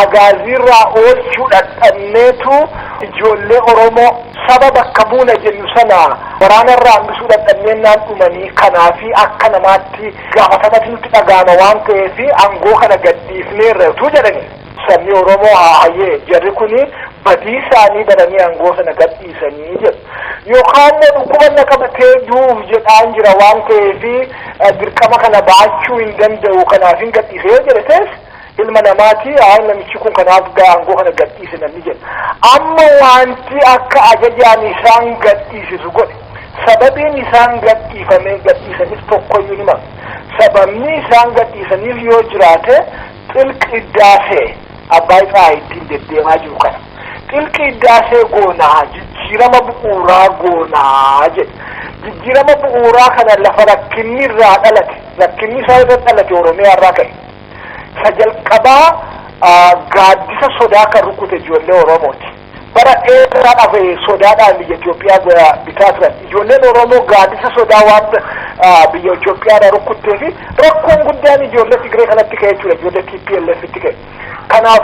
agaaziirraa oolchuu dhadhanneetu. Ijoollee Oromoo saba bakka buuna jennu sana waraana irraa hambisuu dadhabneennaan dhumanii, kanaafi akka namaatti gaafatamatti nutti dhaga'ama waan ta'eef aangoo kana gadhiifneerra utuu jedhani, sabni Oromoo hayyee, jarri kuni badii isaanii baranii aangoo sana gadhiisanii jedhu. Yookaan immoo dhukkuba na qabatee du'uuf jedhaan jira waan ta'eef dirqama kana baachuu hin danda'u, kanaaf hin gadhiise yoo jedhe ta'es, ilma namaati, haa, namichi kun kanaaf aangoo kana gadhiise namni jedha. Amma wanti akka ajajaan isaan gadhiisisu godhe, sababiin isaan gadhiifame gadhiisanis tokkoyyuu nima. Sababni isaan gadhiisaniif yoo jiraate, ጥልቅ ህዳሴ Abbaay Tsahaay ittiin deddeemaa jiru kana. ጥልቅ ህዳሴ goonaa, jijjiirama bu'uuraa goonaa jedhe. Jijjiirama bu'uuraa kana lafa rakkinni irraa dhalate, rakkinni isaa irra dhalate Oromiyaa irraa ka'e. Isa jalqabaa gaaddisa sodaa kan rukute ijoollee Oromooti. Bara dheeraadhaaf sodaadhaan biyya Itoophiyaa bitaa turan. Ijoolleen Oromoo gaaddisa sodaa waan biyya Itoophiyaadhaa rukuttee fi rakkoon guddaan ijoollee Tigree kanatti ka'e jechuudha. Ijoollee TPLF itti ka'e. Kanaaf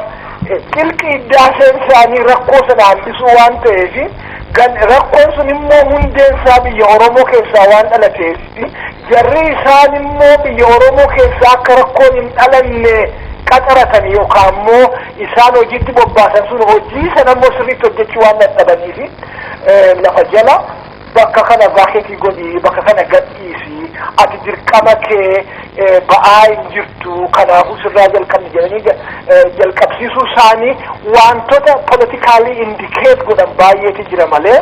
ጥልቅ ህዳሴ n isaanii rakkoo sana hambisuu waan ta'eef, rakkoon sun immoo hundeen isaa biyya Oromoo keessaa waan dhalateef, jarri isaan immoo biyya Oromoo keessaa akka rakkoon hin dhalanne qaxaratan yookaan immoo isaan hojiitti bobbaasan sun hojii sana immoo sirriitti hojjechuu waan dadhabaniif, lafa jala bakka kana vacate godhii, bakka kana gadhiisi, ati dirqama kee ba'aa hin jirtu, kanaafuu sirraa jalqabni jedhanii jalqabsiisuu isaanii wantoota politically indicate godhan baay'eetu jira malee,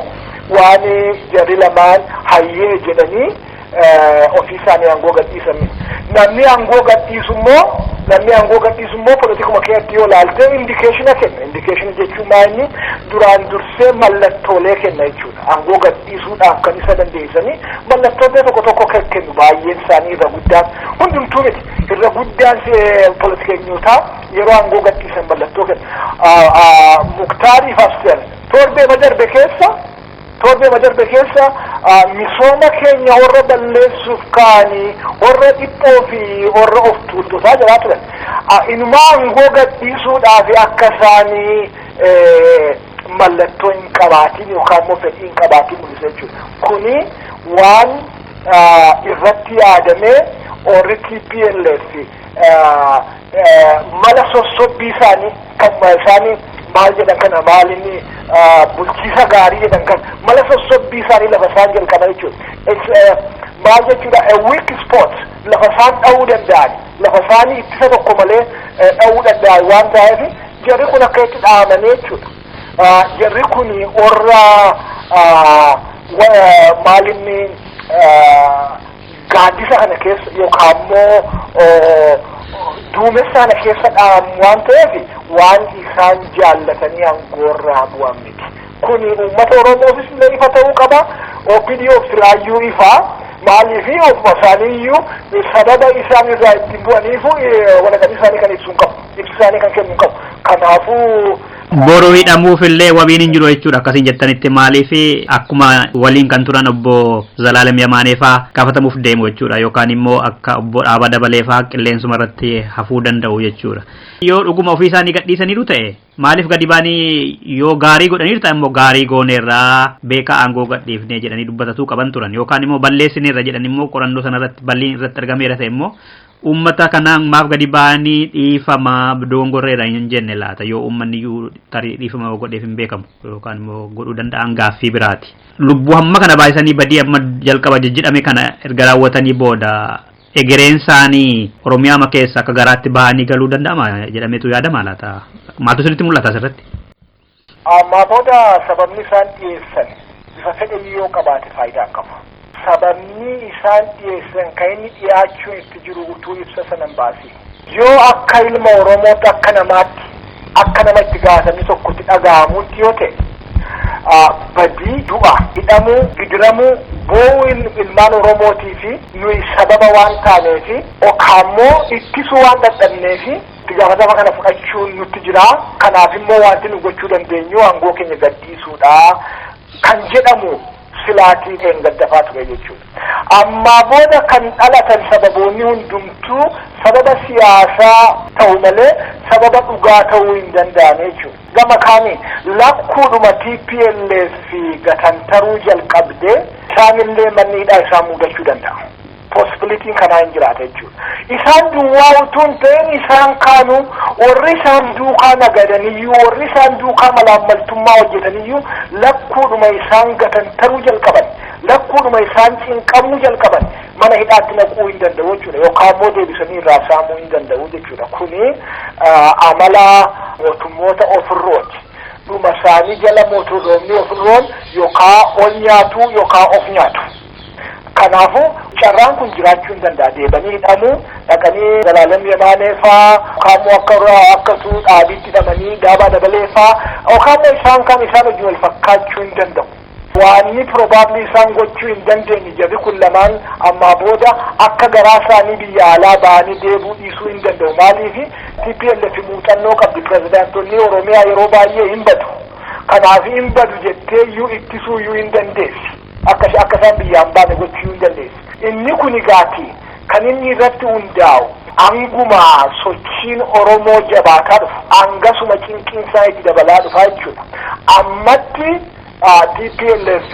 waan jarri lamaan hayyee jedhanii ofii isaanii aangoo gadhiisan. Namni aangoo gadhiisu immoo, namni aangoo gadhiisu immoo politikuma keessatti yoo ilaalte indication kenna. Indication jechuun maa inni duraan dursee mallattoolee kenna jechuudha. Aangoo gadhiisuudhaaf kan isa dandeessanii mallattoolee tokko tokko kan kennu baay'een isaanii, irra guddaan, hundumtuu miti, irra guddaan politikeenyotaa yeroo aangoo gadhiisan mallattoo kenna. Muktaarii Asteer torbee darbe keessa misooma keenya warra balleessuuf ka'anii, warra dhiphoo fi warra of tuultotaa jiraa turan. Inumaa aangoo gadhiisuudhaaf akka isaanii mallattoo hin qabaatin yookaan immoo fedhii hin qabaatin mul'isa jechuudha. Kuni waan irratti yaadamee warri TPLF mala sossobbii isaanii kan isaanii maal jedhan kana, maal inni, bulchiisa gaarii jedhan kan mala sossobbii isaanii lafa isaan jalqaban jechuudha. Maal jechuudha, a weak spot, lafa isaan dha'uu danda'an, lafa isaanii ittisa tokko malee dha'uu danda'an waan ta'eef, jarri kun akka itti dhahamanii jechuudha. Jarri kun warra maal inni gaaddisa kana keessa yookaan immoo duumessa kana keessa dhahamu waan ta'eef, waan isaan jaallatanii aangoorraa bu'an miti. Kuni uummata Oromoofis illee ifa ta'uu qaba. OPDOf silaayyuu ifaa. Maaliifi ofuma isaaniiyyuu sababa isaan irraa ittiin bu'aniifu walaqanii isaanii kan ibsuu hin qabu. Ibsi isaanii kan kennu hin qabu. Kanaafuu Boruu hidhamuuf illee wabiin hin jiru jechuudha akkasiin jettanitti. Maaliif akkuma waliin kan turan obbo Zalaalem Yamaanee faa gaafatamuuf deemu jechuudha, yookaan immoo akka obbo Dhaabaa Dabalee faa qilleensuma irratti hafuu danda'u jechuudha. Yoo dhuguma ofii isaanii gadhiisaniiru ta'e, maaliif gadi baanii, yoo gaarii godhaniiru ta'e immoo gaarii gooneerraa beekaa aangoo gadhiifnee jedhanii dubbatatuu qaban turan, yookaan immoo balleessineerra jedhan immoo qorannoo sanarratti balliin irratti argameera ta'e immoo uummata kanaan maaf gadi ba'anii dhiifama, dogongorreedha hin jenne laata? Yoo uummanni iyyuu tarii dhiifama godheef hin beekamu yookaan immoo godhuu danda'an gaaffii biraati. Lubbuu hamma kana baay'isanii badii amma jalqaba jijjidhame kana erga raawwatanii booda egereen isaanii Oromiyaa keessa akka garaatti bahanii galuu danda'ama jedhameetu yaadama laata? Maaltu isinitti mul'ata asirratti? Ammaa booda sababni isaan dhiyeessan bifa fedhe yoo qabaate faayidaa qabu. Sababni isaan dhiyeessan kan inni dhiyaachuun itti jiru utuu ibsa sana hin baasin. Yoo akka ilma Oromootti, akka namaatti, akka nama itti gaafatamni tokkotti dhaga'amutti yoo ta'e, badii, du'a, hidhamuu, gidiramuu, boo'uu ilmaan Oromootii fi nuyi sababa waan taaneefi yookaan ittisuu waan dadhabneefi itti gaafatama kana fudhachuun nutti jira. Kanaaf immoo wanti nu gochuu dandeenyu aangoo keenya gadhiisuudha kan jedhamu. Silaatii dheengaddafaa ture jechuudha. Ammaa booda kan dhalatan sababoonni hundumtuu sababa siyaasaa ta'u malee sababa dhugaa ta'uu hin danda'an jechuudha. Gama kaaniin lakkuudhuma TPLF gatantaruu jalqabdee isaanillee manni hidhaa isaan mudachuu danda'a. Possibilityn kanaa hin jiraata jechuudha. Isaan duwwaa utuu hin ta'in isaan kaanu, warri isaan duukaa nagadaniyyuu, warri isaan duukaa malaammaltummaa hojjetaniyyuu, lakkuudhuma isaan gatantaruu jalqaban, lakkuudhuma isaan cinqamuu jalqaban, mana hidhaatti naquu hin danda'u jechuudha, yookaan immoo deebisanii irraa saamuu hin danda'u jechuudha. Kuni amala mootummoota ofirrooti. Dhuma isaanii jala mootummoonni ofirroon yookaan ol nyaatu yookaan of nyaatu. Kanaafuu carraan kun jiraachuu hin danda'a. Deebanii hidhamuu, dhaqanii Zalaalam Yemaanee faa, yookaan immoo akka akkasuu dhaabiitti hidhamanii Daabaa Dabalee faa, yookaan immoo isaan kan isaan hojii wal fakkaachuu hin danda'u. Waanni probably isaan gochuu hin dandeenye, jarri kun lamaan ammaa booda akka garaa isaanii biyya alaa ba'anii deebuu dhiisuu hin danda'u. Maaliif? TPLF muuxannoo qabdi. Pirezidaantonni Oromiyaa yeroo baay'ee hin badu. Kanaaf hin badu jettee iyyuu ittisuu iyyuu hin dandeessi. Akka isaan biyyaan baane gochuu hin dandeessi. Inni kun egaati kan inni irratti hundaa'u, hanguma sochiin Oromoo jabaataa dhufu hangasuma cinqiinsaa itti dabalaa dhufaa jechuudha. Ammatti TPLF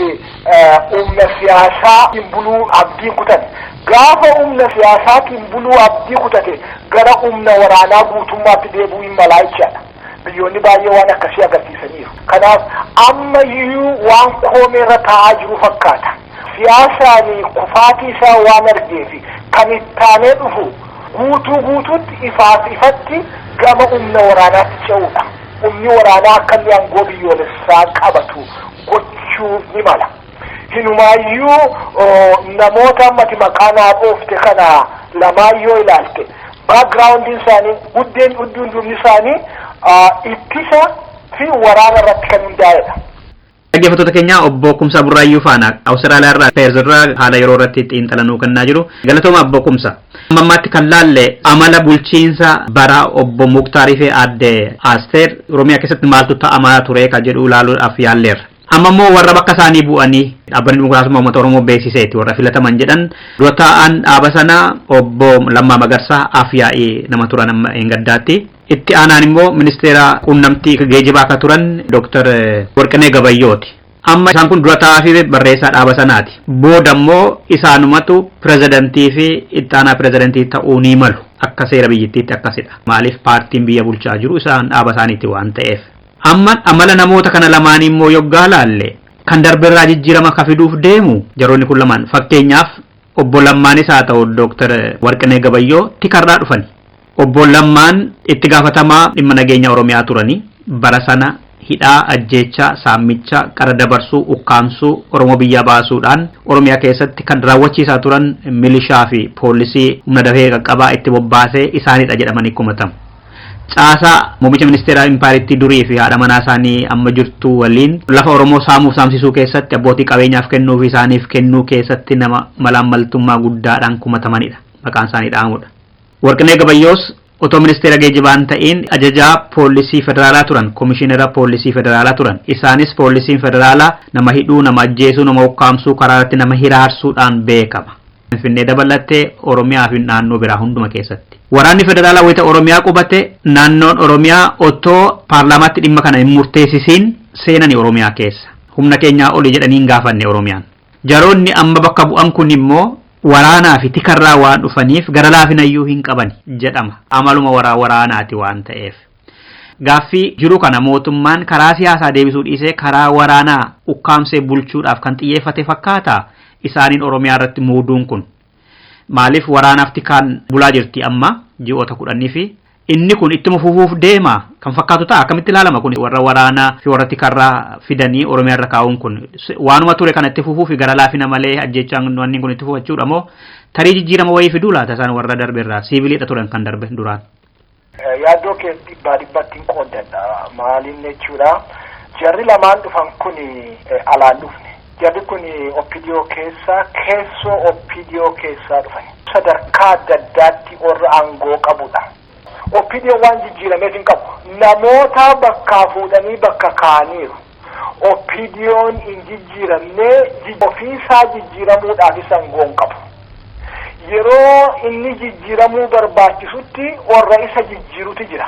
humna siyaasaatiin buluu abdii kutate. Gaafa humna siyaasaatiin buluu abdii kutate, gara humna waraanaa guutummaatti deebi'uu hin malaa jechaadha. Biyyoonni baay'ee waan akkasii agarsiisaniiru. Kanaaf amma iyyuu waan koomeerra taa'aa jiru fakkaata. Siyaasaan kufaatii isaa waan argeefi kan ittaanee dhufu guutuu guutuutti ifaaf ifatti gama humna waraanaatti ce'uudha. Humni waraanaa akka inni aangoo biyyoolessaa qabatu gochuu ni mala. Hinumaayyuu namoota ammati maqaa naa dhoofte kana lamaan yoo ilaalte, backgroundiin isaanii, huddeen hudduun duubni isaanii ittisa fi waraana irratti kan hundaa'edha. Dhaggeeffattoota keenya, obbo Kumsaa Burraayyuu faana Awustiraaliyaa irraa, Peerz irraa, haala yeroo irratti xiinxalanuu kennaa jiru. Galatooma, obbo Kumsa. Amma ammaatti kan laalle amala bulchiinsa bara obbo Muktaarii fi aadde Asteer Oromiyaa keessatti maaltu ta'amaa ture kan jedhu ilaaluudhaaf yaalleerra. Amma immoo warra bakka isaanii bu'anii Dhaabbanni Dimokiraasummaa Uummata Oromoo beeksiseeti, warra filataman jedhan, dura taa'an dhaaba sanaa obbo Lammaa Magarsaa, af yaa'ii nama turan amma hin gaddaatti. Itti aanaan immoo ministeera quunnamtii geejibaa akka turan Dr. Warqinee Gabayyooti. Amma isaan kun dura taa'aa fi barreessaa dhaaba sanaati. Booda immoo isaanumatu pirezidantii fi itti aanaa pirezidantii ta'uu ni malu. Akka seera biyyattiitti akkasidha. Maaliif? Paartiin biyya bulchaa jiru isaan dhaaba isaaniiti waan ta'eef. Amma amala namoota kana lamaanii immoo yoggaa laalle, kan darbeerraa jijjiirama ka fiduuf deemu jaroonni kun lamaan, fakkeenyaaf obbo Lammaanis haa ta'u Dr. Warqinee Gabayyoo, tikarraa dhufani. Obbo Lammaan itti gaafatamaa dhimma nageenya Oromiyaa turanii bara sana hidhaa, ajjeechaa, saammicha, qara dabarsuu, ukkaamsuu, Oromoo biyyaa baasuudhaan Oromiyaa keessatti kan raawwachiisaa turan milishaa fi poolisii humna dafee qaqqabaa itti bobbaasee isaanidha jedhamanii kumatamu. Caasaa muummicha ministeeraa impaayiritti durii fi haadha manaa isaanii amma jirtu waliin lafa Oromoo saamuuf saamsisuu keessatti, abbootii qabeenyaaf kennuu fi isaaniif kennuu keessatti nama malaammaltummaa guddaadhaan kumatamanidha. Maqaan isaanii dha'amudha. Warqinee Gabayyoos otoo ministeera geejibaan ta'in ajajaa poolisii federaalaa turan, komishinera poolisii federaalaa turan. Isaanis poolisiin federaalaa nama hidhuu, nama ajjeesuu, nama ukkaamsuu, karaa irratti nama hiraarsuudhaan beekama. Finfinnee dabalatee Oromiyaa fi naannoo biraa hunduma keessatti. Waraanni federaalaa wayita Oromiyaa qubate, naannoon Oromiyaa otoo paarlaamaatti dhimma kana hin murteessisiin seenani Oromiyaa keessa. Humna keenyaa olii jedhanii hin gaafanne Oromiyaan. Jaroonni amma bakka bu'an kun immoo waraanaa fi tikarraa waan dhufaniif gara laafinayyuu hin qaban jedhama. Amaluma waraanaati waan ta'eef. Gaaffii jiru kana mootummaan karaa siyaasaa deebisuu dhiisee karaa waraanaa ukkaamsee bulchuudhaaf kan xiyyeeffate fakkaata isaaniin Oromiyaa irratti muuduun kun. Maaliif? Waraanaaf tikaan bulaa jirti amma ji'oota 10 fi inni kun ittuma fufuuf deema kan fakkaatu ta'a. Akkamitti ilaalama kun, warra waraanaa fi warra tikarraa fidanii Oromiyaa irra kaa'uun kun waanuma ture kana itti fufuu fi gara laafina malee ajjechaan wanni kun itti fufachuudha moo tarii jijjiirama wayii fiduu laata isaan warra darbe irraa? Siiviliidha turan kan darbe duraan. Yaaddoo kee dhibbaa dhibbatti hin qooddadha. Maaliin jechuudha? Jarri lamaan dhufan kun alaan dhufne. Jarri kun OPDO keessaa, keessoo OPDO keessaa dhufan. Sadarkaa adda addaatti warra aangoo qabudha. OPDO waan jijjiirameef hin qabu. Namoota bakkaa fuudhanii bakka kaa'aniiru. OPDO'n hin jijjiiramne, ofiisaa jijjiiramuudhaaf isa aangoo hin qabu. Yeroo inni jijjiiramuu barbaachisutti warra isa jijjiirutu jira.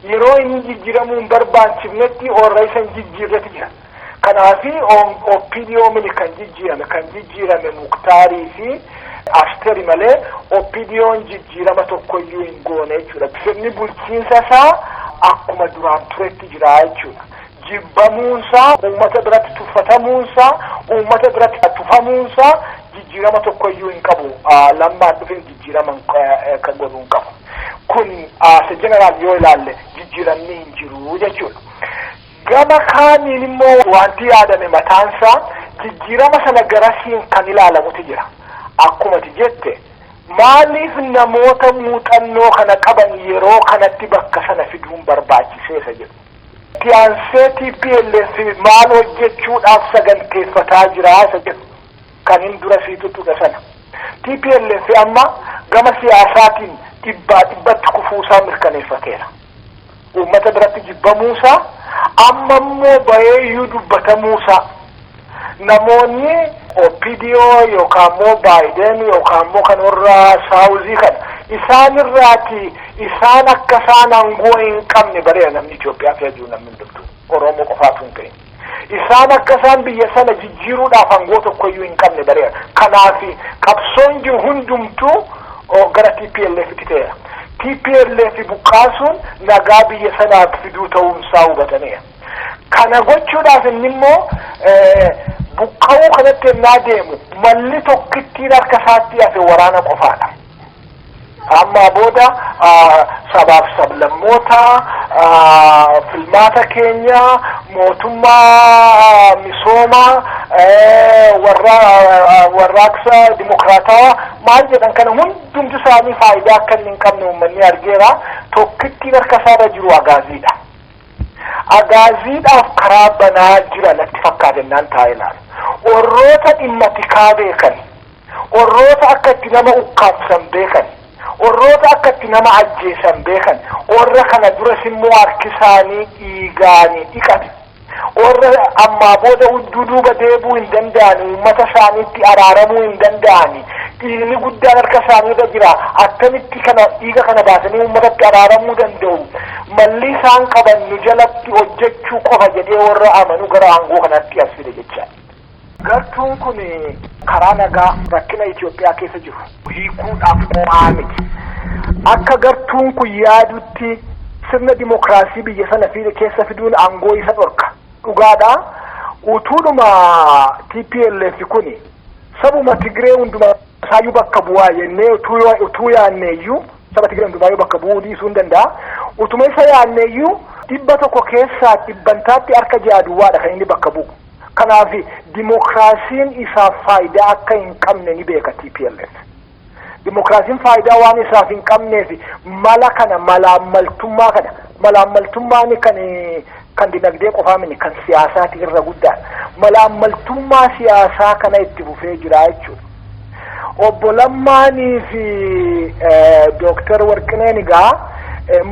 Yeroo inni jijjiiramuu hin barbaachifnetti warra isa hin jijjiirretu jira. Kanaafi OPDO mini kan jijjiirame Muktaarii fi Asteri malee OPDO'n jijjiirama tokkoyyuu hin goone jechuudha. Sirni bulchiinsa isaa akkuma duraan turetti jira jechuudha. Jibbamuunsaa, uummata biratti tuffatamuunsaa, uummata biratti tufamuunsaa jijjiirama tokkoyyuu hin qabu. Lammaan dhufeen jijjiirama kan godhu hin qabu. Kun as general yoo ilaalle jijjiiramni hin jiru jechuudha. Gama kaaniin immoo wanti yaadame mataansaa jijjiirama sana garasiin kan ilaalamutu jira. Akkuma ati jette, maaliif namoota muuxannoo kana qaban yeroo kanatti bakka sana fiduun barbaachiseesa jedhu. Itti aansee TPLF maal hojjechuudhaaf saganteeffataa jira isa jedhu kan hin dura sii tuttuqa sana. TPLF amma gama siyaasaatiin dhibbaa dhibbatti kufuusaa mirkaneeffateera. Uummata biratti jibbamuusaa, amma immoo baheeyyuu dubbatamuusaa, namoonni OPDO yookaan immoo Baayiden yookaan immoo kan warra Saawuzii kana isaan irraati isaan akka isaan aangoo hin qabne bareera. Namni Itoophiyaa keessa jiru, namni hundumtu, Oromoo qofaatu hin ta'in, isaan akka isaan biyya sana jijjiiruudhaaf aangoo tokkoyyuu hin qabne bareera. Kanaaf qabsoon jiru hundumtuu gara TPLF tti ta'eera. TPLF buqqaasuun nagaa biyya sanaaf fiduu ta'uunsaa hubatameera. Kana gochuudhaaf inni immoo buqqa'uu kanatti ennaa deemu malli tokkittiin harka isaatti hafe waraana qofaadha. Amma booda sabaaf sablammoota, filmaata keenya, mootummaa misoomaa, warra warraaqsa dimokiraatawaa maal jedhan kana hundumti isaanii faayidaa akka inni hin qabne uummanni argeera. Tokkittiin harka isaarra jiru agaaziidha. Agaaziidhaaf karaa banaa jira natti fakkaatennaan taa'ee ilaalu. Warroota dhimma tikaa beekan, warroota akka itti nama ukkaamsan beekan, warroota akka itti nama ajjeesan beekan, warra kana duras immoo harki isaanii dhiigaanii dhiqate, warra ammaa booda duuba deebuu hin danda'ani, uummata isaaniitti araaramuu hin danda'ani, dhiigni guddaan harka isaaniirra jira, akkamitti kana dhiiga kana baasanii uummatatti araaramuu danda'u? Malli isaan qaban nu jalatti hojjechuu qofa jedhee warra amanu gara aangoo kanatti as fide jecha. Gartuun kun karaa nagaa rakkina Itoophiyaa keessa jiru hiikuudhaaf ho'aa miti. Akka gartuun kun yaadutti sirna dimokiraasii biyya sana keessa fiduun aangoo isa dhorka. Dhugaadha. Utuudhuma TPLF kuni sabuma Tigree hundumaa isaayyuu bakka bu'aa jennee utuu yaanneeyyuu, saba Tigree hundumaayyuu bakka bu'uu dhiisuu hin danda'a. Utuma isa yaanneeyyuu 100 keessaa dhibbantaatti harka 6 duwwaadha kan inni bakka bu'u. Kanaaf dimokiraasiin isaaf faayidaa akka hin qabne ni beeka TPLF. Dimokiraasiin faayidaa waan isaaf hin qabneef mala kana, malaammaltummaa kana, malaammaltummaan kan dinagdee qofaa miti, kan siyaasaati irra guddaadha. Malaammaltummaa siyaasaa kana itti fufee jira jechuudha. Obbo Lammaanii fi Dooktar Warqineen egaa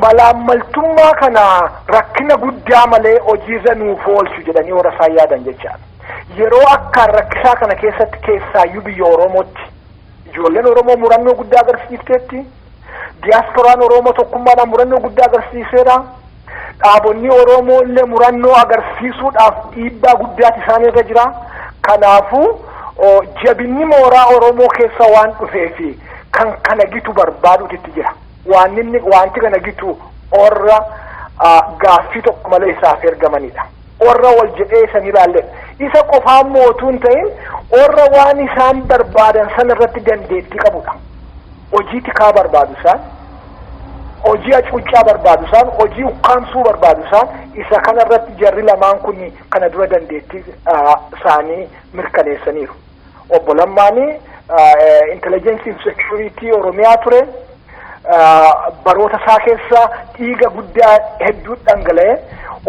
malaammaltummaa kana rakkina guddaa malee hojiirra nuuf oolchu jedhanii warra isaan yaadan jechaadha. Yeroo akkaan rakkisaa kana keessatti, keessaayyuu biyya Oromootti, ijoolleen Oromoo murannoo guddaa agarsiifteetti. Diyaasporaan Oromoo tokkummaadhaan murannoo guddaa agarsiiseera. Dhaabonni Oromoo illee murannoo agarsiisuudhaaf dhiibbaa guddaati isaanirra jira. Kanaafuu jabinni mooraa Oromoo keessa waan dhufeefi kan kana gitu barbaaduutu itti jira. Waan inni wanti kana gitu warra gaaffii tokko malee isaaf ergamanidha. Warra wal jedhee isan ilaalledha. Isa qofaan mootuu hin ta'in, warra waan isaan barbaadan sana irratti dandeettii qabudha. Hojii tikaa barbaadu isaan, hojii hacuuccaa barbaadu isaan, hojii ukkaamsuu barbaadu isaan, isa kana irratti jarri lamaan kun kana dura dandeettii isaanii mirkaneessaniiru. Obbo Lammaanii intelligence security Oromiyaa ture. Baroota isaa keessa dhiiga guddaa hedduu dhangala'e.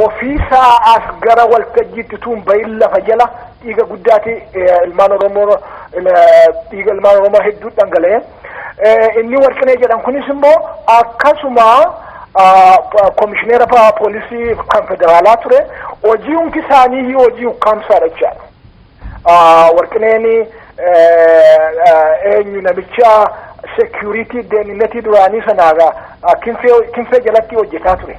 Ofiisaa as gara waltajjiitti tuun bahin lafa jala dhiiga guddaati ilmaan Oromoo, dhiiga ilmaan Oromoo hedduu dhangala'e. Inni Warqinee jedhan kunis immoo akkasuma Komishineera poolisii kan federaalaa ture. Hojii hunki isaanii hojii ukkaamsaadha jechaadha. Warqineen eenyu namicha security deemnnetii duraanii sanaa Kinfee jalatti hojjetaa ture.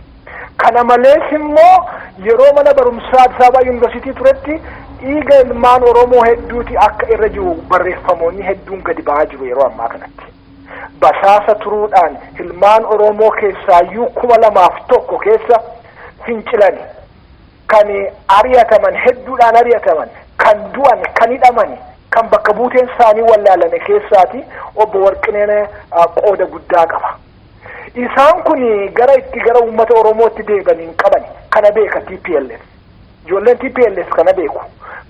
Kana malees immoo yeroo mana barumsaa Addis Ababa Yuunivarsiitii turetti dhiiga ilmaan Oromoo hedduuti akka irra jiru barreeffamoonni hedduun gadi ba'aa jiru yeroo ammaa kanatti. Basaasa turuudhaan ilmaan Oromoo keessaayyuu 2001 keessa fincilan, kan ari'ataman, hedduudhaan ari'ataman, kan du'an, kan hidhaman, kan bakka buuteen isaanii wallaalame keessaati obbo Warqineen qooda guddaa qaba. Isaan kun gara itti gara uummata Oromootti deeban hin qaban. Kana beeka TPLF. Ijoolleen TPLF kana beeku.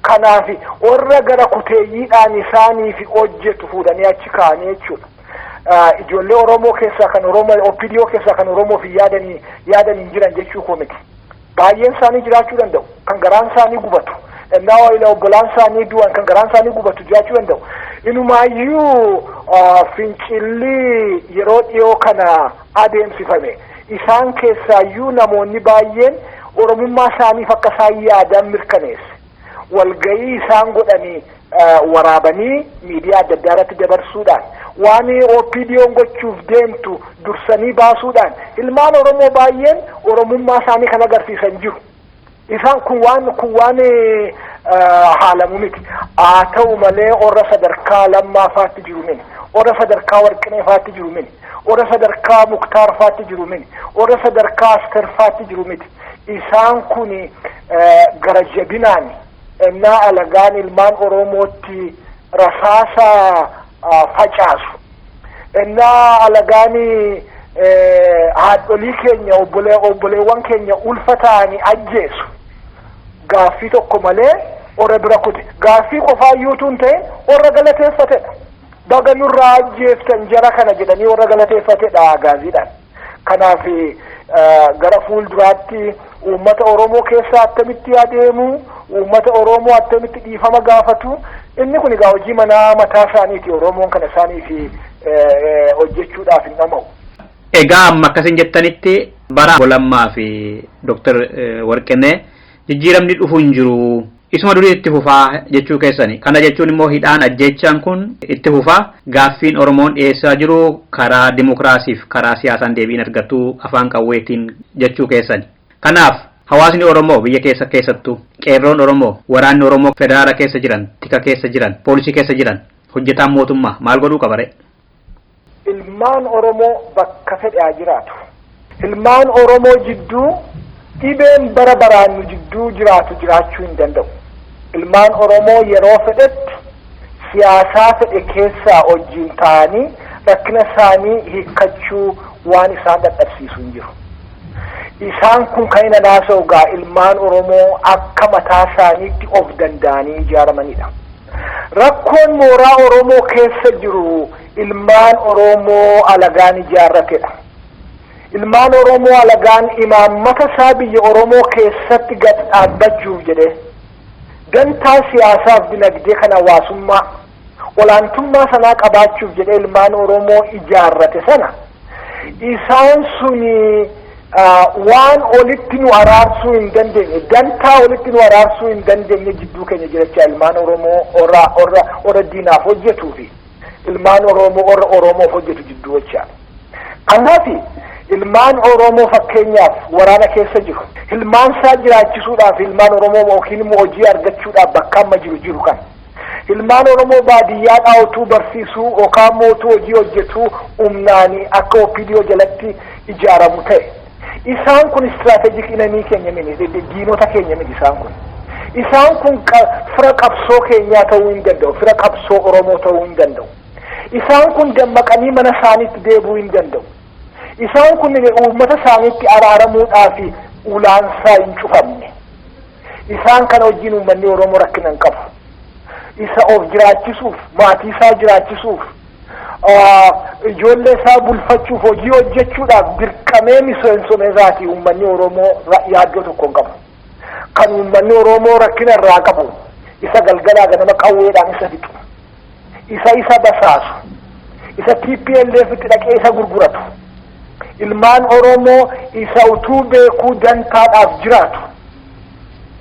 Kanaaf warra gara kuteeyyiidhaan isaaniif hojjetu fuudhanii achi kaa'anii jechuudha. Ijoollee Oromoo keessaa kan Oromoo OPDO keessaa kan Oromoof yaadanii hin jiran jechuu koo miti. Baay'een isaanii jiraachuu danda'u. Kan garaan isaanii gubatu. Innaa waayila obbolaan isaanii du'an kan garaan isaanii gubatu jiraachuu danda'u. Inumaayyuu fincilli yeroo dhiyoo kana adeemsifame isaan keessaayyuu namoonni baay'een Oromummaa isaaniif akka isaan yaadan mirkaneesse. Walga'ii isaan godhanii waraabanii miidiyaa adda addaa irratti dabarsuudhaan, waan OPDO'n gochuuf deemtu dursanii baasuudhaan, ilmaan Oromoo baay'een Oromummaa isaanii kan agarsiisan jiru. Isaan kun waan haalamu miti. Haa ta'u malee warra sadarkaa Lammaafaatti jiru mini. Warra sadarkaa Warqineefaatti jiru mini. Warra sadarkaa Muktaarfaatti jiru mini. Warra sadarkaa Asterfaatti jiru miti. Isaan kun gara jabinaan ennaa alagaan ilmaan Oromootti rasaasa facaasu, ennaa alagaan haadholii keenya, obboleewwan keenya ulfa ta'anii ajjeesu, gaaffii tokko malee warra bira kute. Gaaffii qofaayyuutu hin ta'in, warra galateeffatedha. Baga nurraa ajjeeftan jara kana jedhanii warra galateeffatedha gaaziidhaan. Kanaaf gara fuulduraatti uummata Oromoo keessa attamitti adeemu, uummata Oromoo attamitti dhiifama gaafatu, inni kun egaa hojii manaa mataa isaaniiti. Oromoon kana isaaniif hojjechuudhaaf hin dhama'u. Egaa amma akkasin jettanitti bara Lammaa fi Dooktar Warqinee jijjiiramni dhufu hin jiru. Isuma durii itti fufaa jechuu keessani. Kana jechuun immoo hidhaan, ajjeechaan kun itti fufaa, gaaffiin Oromoon dhiyeessaa jiru karaa dimokiraasiif karaa siyaasaan deebiin argatu afaan qawweetiin jechuu keessani. Kanaaf hawaasni Oromoo biyya keessa, keessattuu qeerroon Oromoo, waraanni Oromoo federaala keessa jiran, tika keessa jiran, poolisii keessa jiran, hojjetaan mootummaa maal godhuu qaba ree? Ilmaan Oromoo bakka fedhe haa jiraatu. Ilmaan Oromoo jidduu dhibeen bara baraan nu jidduu jiraatu jiraachuu hin danda'u. Ilmaan Oromoo yeroo fedhetti siyaasaa fedhe keessaa wajjin ta'anii rakkina isaanii hiikkachuu waan isaan dadhabsiisu hin jiru. Isaan kun kan inni haasa'u gaa ilmaan Oromoo akka mataa isaaniitti of danda'anii ijaaramanidha. Rakkoon mooraa Oromoo keessa jiru ilmaan Oromoo alagaan ijaarratedha. Ilmaan Oromoo alagaan imaammata isaa biyya Oromoo keessatti gad dhaabbachuuf jedhee dantaa siyaasaaf dinagdee kan hawaasummaa olaantummaa sanaa qabaachuuf jedhee ilmaan Oromoo ijaarrate sana, isaan suni waan olitti nu araarsuu hin dandeenye, dantaa olitti nu araarsuu hin dandeenye jidduu keenya jirachaa ilmaan Oromoo warra diinaaf hojjetuu fi ilmaan Oromoo warra Oromoof hojjetu jidduu jechaa. Kanaaf ilmaan Oromoo fakkeenyaaf waraana keessa jiru, ilmaan isaa jiraachisuudhaaf ilmaan Oromoo yookiin immoo hojii argachuudhaaf bakka amma jiru kan ilmaan Oromoo baadiyyaadhaa utuu barsiisuu yookaan immoo utuu hojii hojjetuu humnaanii akka OPDO jalatti ijaaramu ta'e. Isaan kun strategic enemy keenya miti, diinota keenya miti isaan kun. Isaan kun fira qabsoo keenyaa ta'uu hin danda'u, fira qabsoo Oromoo ta'uu hin danda'u. Isaan kun dammaqanii mana isaaniitti deebi'uu hin danda'u. Isaan kun uummata isaaniitti araaramuudhaaf ulaansaa hin cufamne. Isaan kana wajjin uummanni Oromoo rakkina hin qabu. Isa of jiraachisuuf, maatii isaa jiraachisuuf, ijoollee isaa bulfachuuf hojii hojjechuudhaaf dirqamee miseensome isaati uummanni Oromoo yaaddoo tokko hin qabu. Kan uummanni Oromoo rakkina irraa qabu isa galgalaa ganama qawweedhaan isa fixu, isa basaasu, isa TPLF itti dhaqee isa gurguratu, Ilmaan Oromoo isa utuu beekuu dantaadhaaf jiraatu,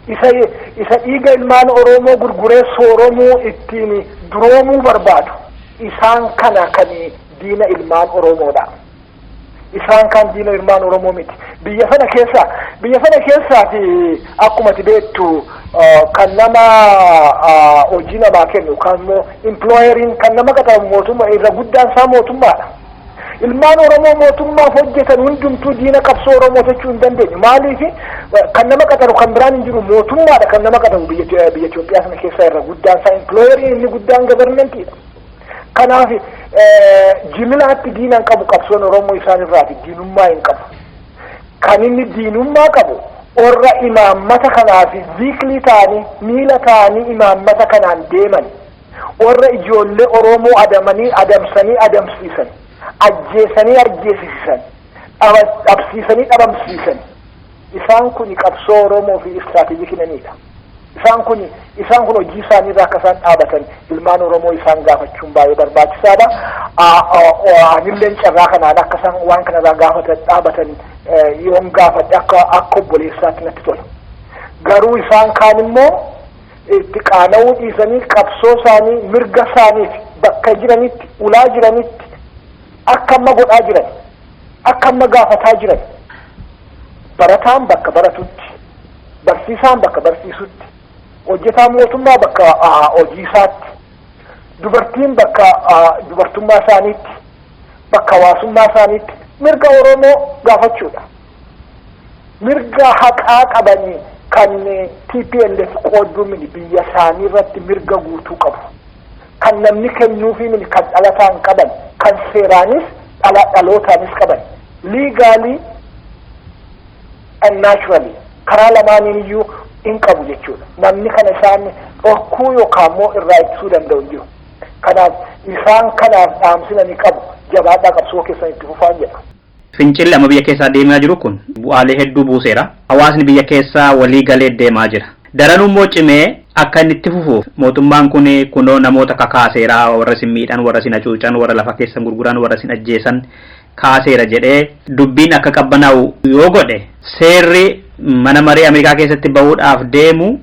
isa dhiiga ilmaan Oromoo gurguree sooromuu, ittiin duroomuu barbaadu, isaan kana kan diina ilmaan Oromoodha. Isaan kan diina ilmaan Oromoo miti. Biyya sana keessaa fi akkuma ati beektu kan nama hojii namaa kennu, kan immoo employeriin kan nama qaxaru mootummaa, irra guddaan isaa mootummaadha. Ilmaan Oromoo mootummaaf hojjetan hundumtuu diina qabsoo Oromoo jechuu hin dandeenyu. Maaliif? Kan nama qaxaru kan biraan hin jiru, mootummaadha kan nama qaxaru. Biyya Itoophiyaa sana keessaa irra guddaan isaa employeriin inni guddaan governmentiidha. Kanaaf jimilaatti diina hin qabu qabsoon Oromoo, isaan irraati diinummaa hin qabu. Kan inni diinummaa qabu warra imaammata kanaaf vehicle ta'anii, miila ta'anii imaammata kanaan deeman, warra ijoollee Oromoo adamanii adamsanii adamsiisan, ajjeesanii ajjeesisisan, dhabsiisanii dhabamsiisan. Isaan kun qabsoo Oromoo fi strategic enemydha. Isaan kun hojii isaanii irraa akka isaan dhaabatan ilmaan Oromoo isaan gaafachuun baay'ee barbaachisaadha. Anilleen carraa kanaan akka isaan waan kanarraa gaafatan dhaabatan yoon gaafadhe akka obboleessaatti natti tola. Garuu isaan kaan immoo itti qaana'uu dhiisanii qabsoo isaanii mirga isaaniif bakka jiranitti, ulaa jiranitti, akka amma godhaa jiran, akka amma gaafataa jiran, barataan bakka baratutti, barsiisaan bakka barsiisutti, hojjetaan mootummaa bakka hojii isaatti, dubartiin bakka dubartummaa isaaniitti, bakka hawaasummaa isaaniitti mirga Oromoo gaafachuudha. Mirga haqaa qabanii kan TPLF qoodduu mini, biyya isaanii irratti mirga guutuu qabu. Kan namni kennuufii mini, kan dhalataan qaban, kan seeraanis dhalootaanis qaban. Legally and naturally, karaa lamaaniin iyyuu hin qabu jechuudha. Namni kana isaan dhorkuu yookaan immoo irraa ittisuu danda'u hin jiru. Kanaaf isaan kanaaf dhaamsina ni qabu. Jabaadhaa, qabsoo keessan itti fufaan jedha. Fincilli amma biyya keessaa deemaa jiru kun bu'aalee hedduu buuseera. Hawaasni biyya keessaa walii galee deemaa jira. Daranuu immoo cimee akka inni itti fufuuf mootummaan kun kunoo namoota kakaaseera, warra isin miidhan, warra isin hacuucan, warra lafa keessan gurguran, warra isin ajjeesan kaaseera jedhee dubbiin akka qabbanaa'u yoo godhe, seerri mana maree Ameerikaa keessatti bahuudhaaf deemu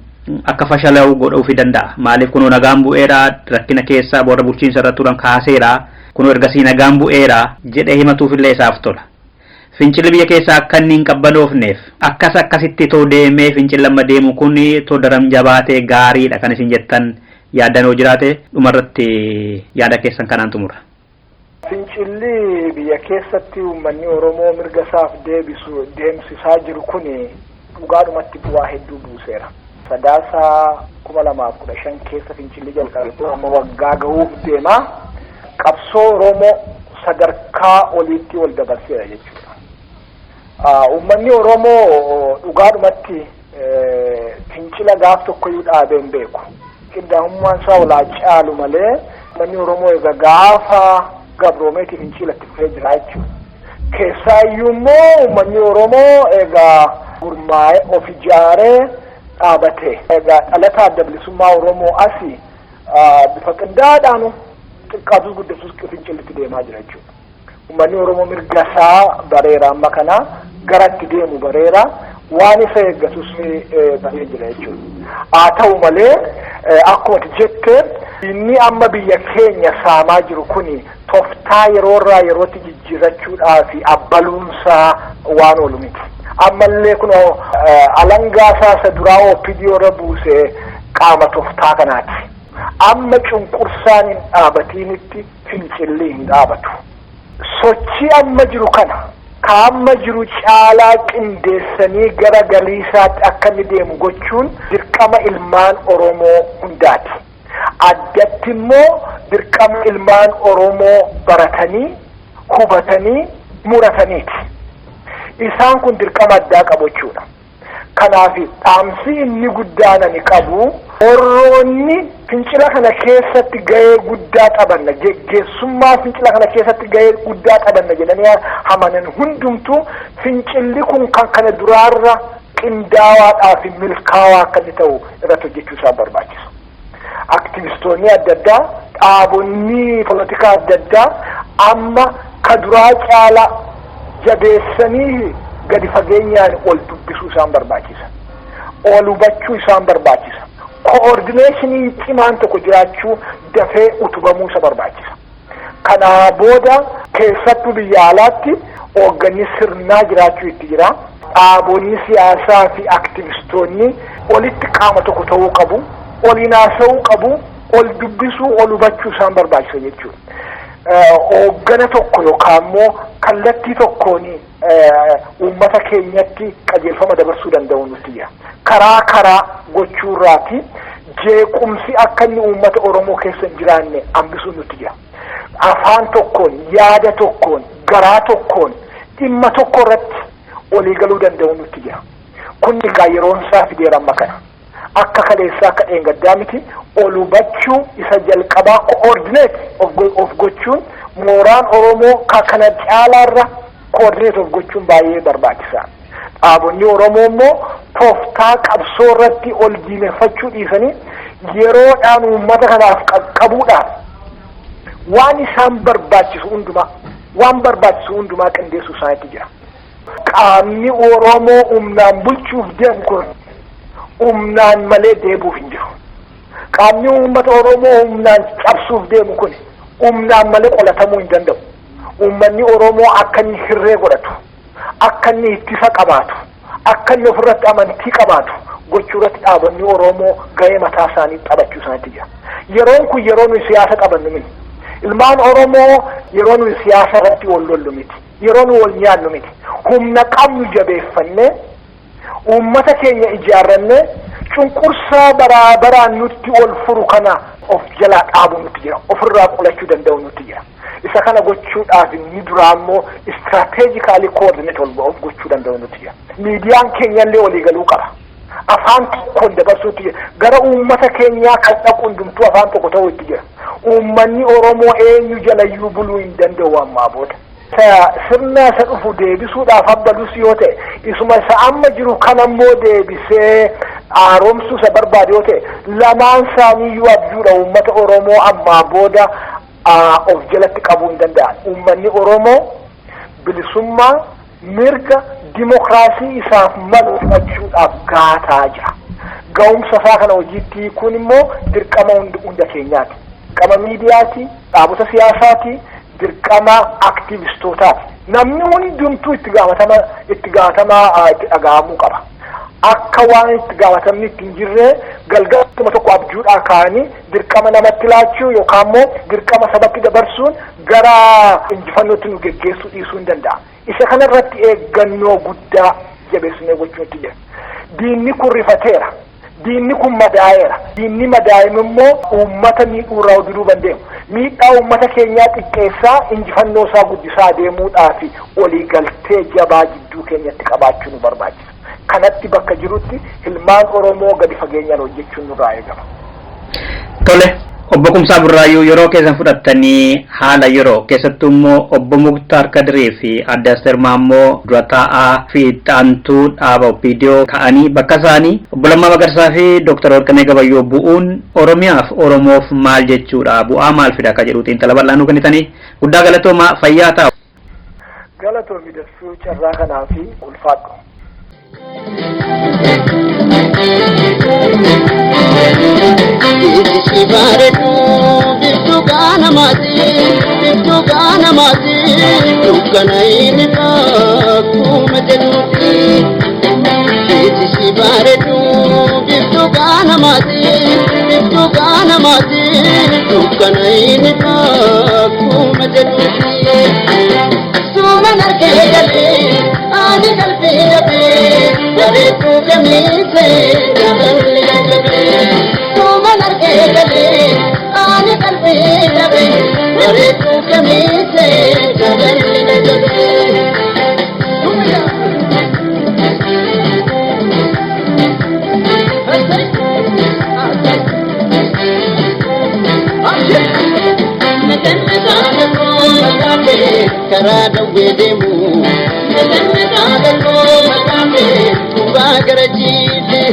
akka fashalaa'u godhuufi danda'a. Maaliif? Kunoo nagaan bu'eera, rakkina keessaa warra bulchiinsa irra turan kaaseera, kunoo ergasii nagaan bu'eera jedhee himatuufillee isaaf tola. Fincilli biyya keessaa akka inni hin qabbanoofneef akkas akkasitti too deemee fincilli amma deemu kun too daran jabaatee gaariidha kan isin jettan yaaddanoo jiraate, dhumarratti yaada keessan kanaan xumura. Fincilli biyya keessatti uummanni Oromoo mirga isaaf deebisu deemsisaa jiru kun dhugaadhumatti bu'aa hedduu buuseera. Sadaasaa 2015 keessa fincilli jalqabe amma waggaa gahuuf deema. Qabsoo Oromoo sadarkaa oliitti ol dabarseera jechuudha. Uummanni Oromoo dhugaadhumatti fincila gaaf tokkoyyuu dhaabee hin beeku. Qindaa'ummaan isaa walaa caalu malee uummanni Oromoo egaa gaafa gabroomeeti fincilatti fufee jira jechuudha. Keessaayyuu immoo uummanni Oromoo egaa gurmaa'ee of ijaaree dhaabate. Egaa dhalataa Adda Bilisummaa Oromoo asii bifa qindaa'aadhaan xiqqaatus guddatus fincillitti deemaa jira jechuudha. Uummanni Oromoo mirga isaa bareera, amma kana garatti deemu bareera, waan isa eeggatus baree jira jechuudha. Haa ta'u malee, akkuma ati jette, inni amma biyya keenya saamaa jiru kuni toftaa yeroorraa yerootti jijjiirrachuudhaa fi abbaluunsaa waan oolu miti. Ammallee kun alangaa isaa isa duraa OPDO irra buuse qaama toftaa kanaati. Amma cunqursaan hin dhaabatiinitti fincilli hin dhaabatu. Sochii amma jiru kana ka amma jiru caalaa qindeessanii gara galiisaatti akka inni deemu gochuun dirqama ilmaan Oromoo hundaati. Addatti immoo dirqama ilmaan Oromoo baratanii, hubatanii, murataniiti. Isaan kun dirqama addaa qabu jechuudha. Kanaaf dhaamsi inni guddaan ani qabu, warroonni fincila kana keessatti gahee guddaa taphanna, geggeessummaa fincila kana keessatti gahee guddaa taphanna jedhanii hamanan hundumtuu, fincilli kun kan kana duraarra qindaawaadhaa fi milkaawaa akka inni ta'u irratti hojjechuu isaan barbaachisu. Aktivistoonni adda addaa, dhaabonni polotikaa adda addaa amma ka duraa caalaa Jabeessanii gadi fageenyaan ol dubbisuu isaan barbaachisa. Ol hubachuu isaan barbaachisa. Koordineeshinii cimaan tokko jiraachuu, dafee utubamuu isa barbaachisa. Kanaa booda keessattuu biyya alaatti hoogganni sirnaa jiraachuu itti jira. Dhaabonni siyaasaa fi aktivistoonni olitti qaama tokko ta'uu qabu. Oliin haasa'uu qabu. Ol dubbisuu, ol hubachuu isaan barbaachisa jechuudha. Hooggana tokko yookaan immoo kallattii tokkoon uummata keenyatti qajeelfama dabarsuu danda'u nutti jira. Karaa gochuurraati jeequmsi akka inni uummata Oromoo keessa hin jiraanne hambisuu nutti jira. Afaan tokkoon, yaada tokkoon, garaa tokkoon, dhimma tokko irratti walii galuu danda'u nutti jira. Kun egaa yeroon isaa fideera amma kana. Akka kaleessaa, akka dheengaddaa miti. Ol hubachuu isa jalqabaa, coordinate of gochuun, mooraan Oromoo kana caalaarra coordinate of gochuun baay'ee barbaachisaa. Dhaabonni Oromoo immoo tooftaa qabsoo irratti ol diineffachuu dhiisanii yeroodhaan uummata kanaaf qaqqabuudhaaf waan isaan barbaachisu hundumaa, waan barbaachisu hundumaa qindeessuu isaaniitti jira. Qaamni Oromoo humnaan bulchuuf deemu kun humnaan malee deebuuf hin jiru. Qaamni uummata Oromoo humnaan cabsuuf deemu kun humnaan malee qolatamuu hin danda'u. Uummanni Oromoo akka inni hirree godhatu, akka inni ittisa qabaatu, akka inni ofirratti amantii qabaatu gochuu irratti dhaabonni Oromoo gahee mataa isaanii taphachuu isaaniitti jira. Yeroon kun yeroo nuyi siyaasa qabannu miti. Ilmaan Oromoo, yeroo nuyi siyaasa irratti wal lollu miti. Yeroo nuyi wal nyaannu miti. Humna qabnu jabeeffannee, uummata keenya ijaarrannee, cunqursaa baraa baraan nutti ol furu kana of jalaa dhaabuu nutti jira. Ofirraa qolachuu danda'u nutti jira. Isa kana gochuudhaaf inni duraa immoo strategically coordinate of gochuu danda'u nutti jira. Miidiyaan keenyallee walii galuu qaba. Afaan tokkoon dabarsuutti jira. Gara uummata keenyaa kan dhaqu hundumtuu afaan tokko ta'uu itti jira. Uummanni Oromoo eenyu jalayyuu buluu hin danda'u ammaa booda. Sirna isa dhufu deebisuudhaaf abbalus yoo ta'e, isuma isa amma jiru kanammoo deebisee haaromsuu isa barbaade yoo ta'e, lamaan isaaniiyyuu abjuudha. Uummata Oromoo ammaa booda of jalatti qabuu hin danda'an. Uummanni Oromoo bilisummaa, mirga, dimokiraasii isaaf malu fudhachuudhaaf gaataa jira. Ga'umsa isaa kana hojiitti hiikuun immoo dirqama hunda keenyaati. Dirqama miidiyaati, dhaabota siyaasaati, dirqama aktiivistootaati. Namni hundumtuu itti gaafatama itti dhaga'amuu qaba. Akka waan itti gaafatamni itti hin jirre galgaluma tokko abjuudhaa ka'anii dirqama namatti laachuu yookaan immoo dirqama sabatti dabarsuun gara injifannootti nu geggeessuu dhiisuu hin danda'a. Isa kanarratti eeggannoo guddaa jabeessinee gochuu itti jira. Diinni kun rifateera. Diinni kun madaa'eera. Diinni madaa'ime immoo uummata miidhuurraa duuba hin deemu. Miidhaa uummata keenyaa xiqqeessaa injifannoo isaa guddisaa deemuudhaaf walii galtee jabaa jidduu keenyatti qabaachuu nu barbaachisa. Kanatti bakka jirutti ilmaan Oromoo gadi fageenyaan hojjechuun nurraa eegama. Tole, obbo Kumsaa Burraayyuu, yeroo keessan fudhattanii haala yeroo keessattuu immoo obbo Muktaar Kadirii fi Adde Asteer Maammoo, dura taa'aa fi itti aantuu dhaaba OPDO ka'anii bakka isaanii obbo Lammaa Magarsaa fi Dooktar Warqinee Gabayyoo bu'uun Oromiyaaf Oromoof maal jechuudha, bu'aa maal fida akka jedhu xiinxala bal'aa nuu kennitanii guddaa galatoomaa, fayyaa ta'a. Galatoomi dassuu, carraa kanaa fi ulfaadhu. Si bareedu biftu gaanamaati, biftu gaanamaati, dukkana inni akkuma jedhuuti. Si bareedu biftu gaanamaati, biftu gaanamaati, dukkana inni akkuma jedhuuti. Suuman argee galee ani qalbii dhabee, bareedduu gamiisee jaalalli jabee. Suuman argee galee ani qalbii dhabee, bareedduu gamiisee jaalalli jabee. Karaa dawwee deemu gubbaa gara jiille,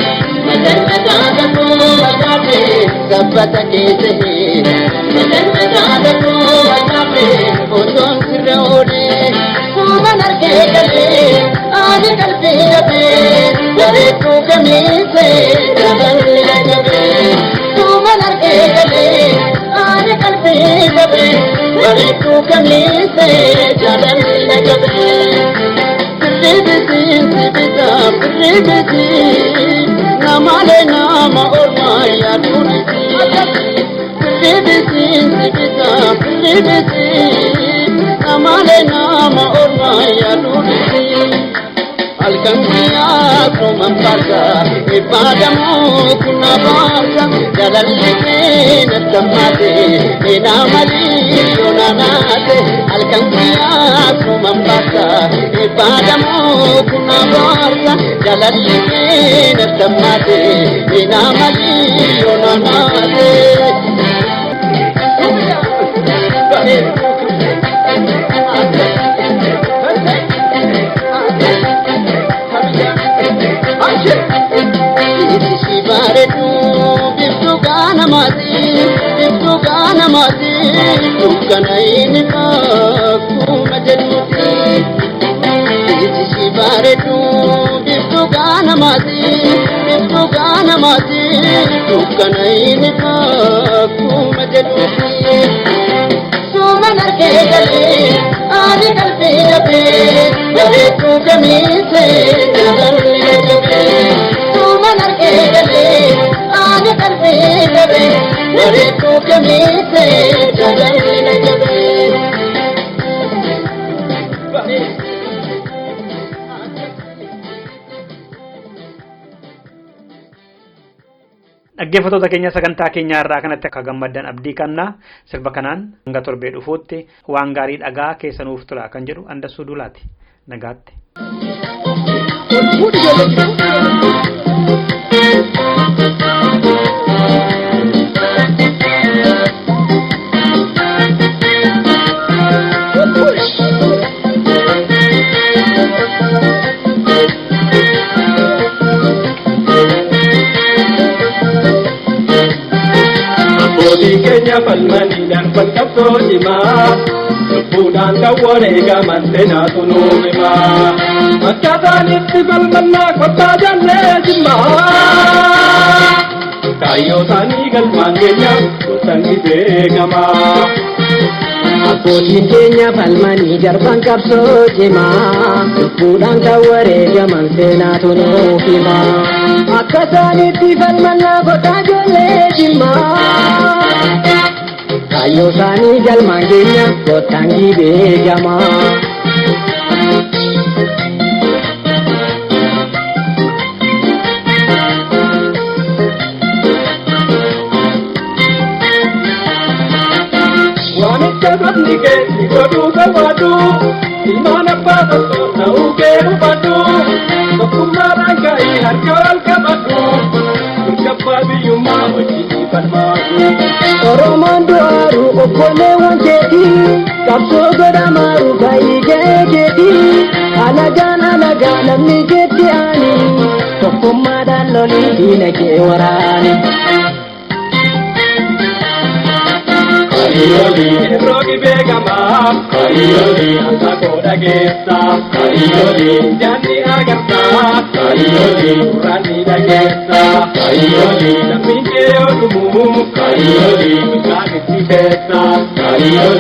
sabbata keessa otoon sirra oolee suuman argee. jabee bareedduu kamiisee jaalalli na jabee suuman argee galee ani qalbii jabee bareedduu kamiisee jaalalli na jabee. Birri bisi bitaa birri bisi namalee nama ormaa yaaduu dhisi. Birri bisi bitaa birri bisi namalee nama ormaa yaaduu dhisi. Halkan guyyaa kuman farsa ibaadamuu kuna baarsa jaalalli kee nattammaate eenaa malii yoona naate. Halkan guyyaa kuman farsa ibaadamuu kuna baarsa jaalalli kee nattammaate eenaa malii yoona naate. Bareedu biftu gaanamaati biftu gaanamaati dukkana inni akkuma jedhuuti. Ijji bareedu biftu gaanamaati biftu gaanamaati dukkana inni akkuma jedhuuti. Suuman argee galee ani qalbii jabee bareedduu kamiisee jaalalli na jabee. Suuman argee galee ani qalbii jabee bareedduu kamiisee jaalalli na jabee. Dhaggeeffattoota keenya, sagantaa keenya irraa kanatti akka gammaddan abdii qabna. Sirba kanaan hanga torbee dhufuutti waan gaarii dhagaa keessanuuf tura kan jedhu Andassuu Duulaati. Nagaatti. Abbootiin keenya falmanii darban qabsoo cimaa, lubbuudhaan kan wareegaman seenaatu nuuf himaa. Akka isaanitti falmannaa, kottaa jallee jimmaa. Kaayyoo isaanii galmaan keenya gosan beekamaa. Abbootiin keenya falmanii darban qabsoo cimaa, lubbuudhaan kan wareegaman seenaatu nuuf himaa. Akka isaaniitti falmannaa, kottaa ijoollee jimmaa. Kaayyoo isaanii galmaan keenya kottaan beekamaa. Waamicha sabni kee si godhuu barbaadu, ilmaan abbaa tokko ta'uu kee hubadhu, tokkummaadhaan ka'ii harka wal qabadhu, mirga abbaa biyyummaa hojii falmaatu. Oromoon du'aaru obboleewwan keetii, qabsoo godhamaaru baay'ee ga'ee keetii, alagaan alagaa namni keetti aani, tokkummaadhaan lolii diina kee waraani. Roogi beekamaa, akka koo dhageessa, jaanni agartaa, gurraan ni dhageessa, lammiin kee yoo dhumu, bishaan itti teessa,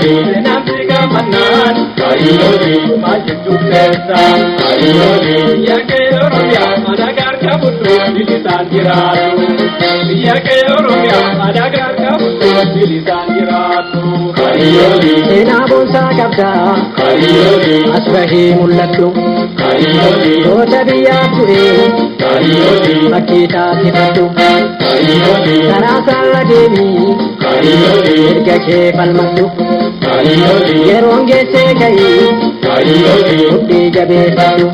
seenaan si gammannaan, maal jechuuf teessa, biyya kee Oromiyaa alagaa harka fudhu bilisaan jiraatu, biyya kee Oromiyaa alagaa harka fudhu bilisaan jiraatu. Seenaa boonsaa qabdaa as bahee mul'adhu, goota biyyaaf du'ee fakkii taasifadhu, karaa saala deemii erga kee falmadhu, yeroon geessee ka'ii mudhii jabeeffadhu,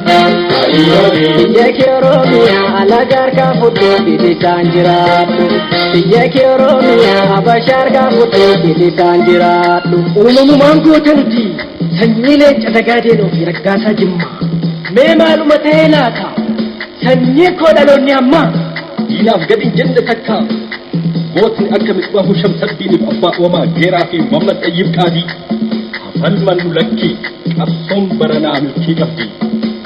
biyya kee Oromiyaa alagaa harkaa fudhu bilisaan jiraadhu, biyya kee Oromiyaa Habashaa harkaa fudhu bilisaan jiraadhu. Uumamumaan goota nuti, sanyii leenca Dagaadeenoo fi Raggaasaa Jimmaa. Mee maaluma ta'ee laata? Sanyii koo dhaloonni ammaa. Diinaaf gadi hin jenne takka. Gootni akka Misbaahu Shamsaddiiniif Abbaa Oomaa Geeraa fi Mamman Xayyib Qaadii. Falmannu lakkii, qabsoon baranaa milkii qabdi.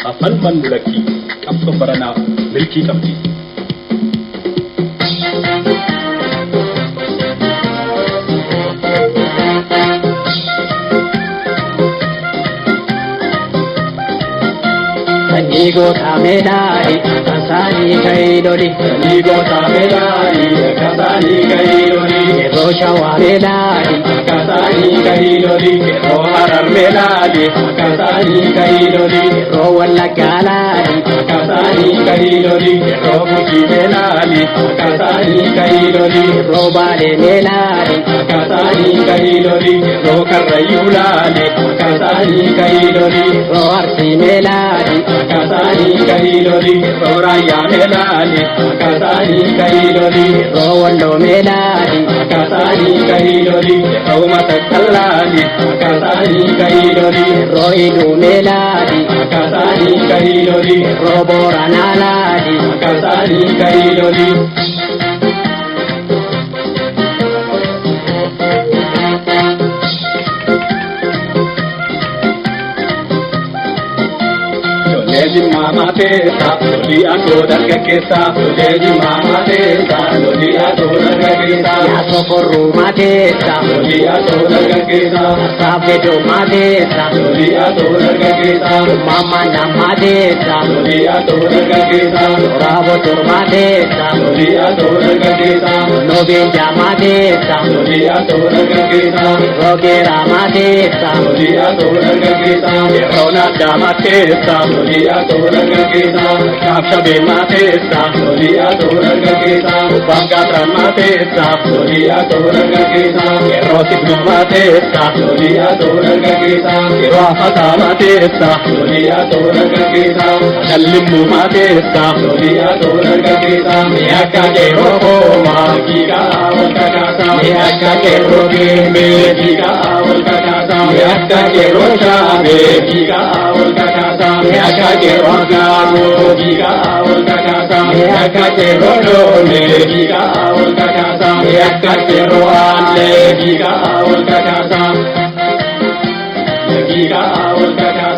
Afalmannu lakkii qabsoon baranaa milkii qabdi. Sanyii gootaa meelaadhi kasaanii ka'ee loli. Sanyii gootaa meelaadhi kasaanii ka'ee loli. Yeroo shawaa meelaadhi kasaanii ka'ee loli. Yeroo harar meelaadhi kasaanii ka'ee loli. Yeroo wallaggaa laadhi kasaanii ka'ee loli. Yeroo gujii meelaadhi kasaanii ka'ee loli. Yeroo baalee meelaadhi kasaanii ka'ee loli. Yeroo karrayyuu laadhi kasaanii ka'ee loli. Yeroo arsii meelaadhi kasaanii ka'ee loli. Yeroo raayyaa meelaadhi kasaanii ka'ee loli. Yeroo walloo meelaadhi kasaanii ka'ee loli. Yeroo matakkallaadhi kasaanii ka'ee loli. Yeroo hidhuu meelaadhi kasaanii ka'ee loli. Yeroo booranaa laadhi kasaanii ka'ee loli. Ijoollee jimmaa maateessa lolii atoo dargaggeessa. Ijoollee jimmaa maateessa lolii atoo dargaggeessa. Yaasoo korruu maateessa Lolii atoo dargaggeessa. Saafedoo maateessa Lolii atoo dargaggeessa. Mamma maateessa Lolii atoo dargaggeessa. Raaboo tormaateessa Lolii atoo dargaggeessa. Lobeenjaa maateessa Lolii atoo dargaggeessa. Rogeeraa maateessa Lolii atoo dargaggeessa. Yeroo naddaa mateessa. Lolii atoo dargaggeessa. Kaabshabee mateessa. Lolii atoo dargaggeessa. Baangaatra mateessa. Lolii atoo dargaggeessa. Yeroo signoo mateessa. Lolii atoo dargaggeessa. Yeroo afataa mateessa. Lolii atoo dargaggeessa. Adallimmuu mateessa. Lolii atoo dargaggeessa. Mi'akka qeerroo koomaa giigaa wal kakaasa. Mi'akka qeerroo geembee giigaa wal kakaasa. Mi'akka qeerroo shaabee giigaa wal kakaasa. Mi'akka qeerroo gaaboo giigaa wal kakaasa. Mi'akka qeerroo doolee giigaa wal kakaasa. Mi'akka qeerroo aallee giigaa wal kakaasa. Giigaa wal kakaasa.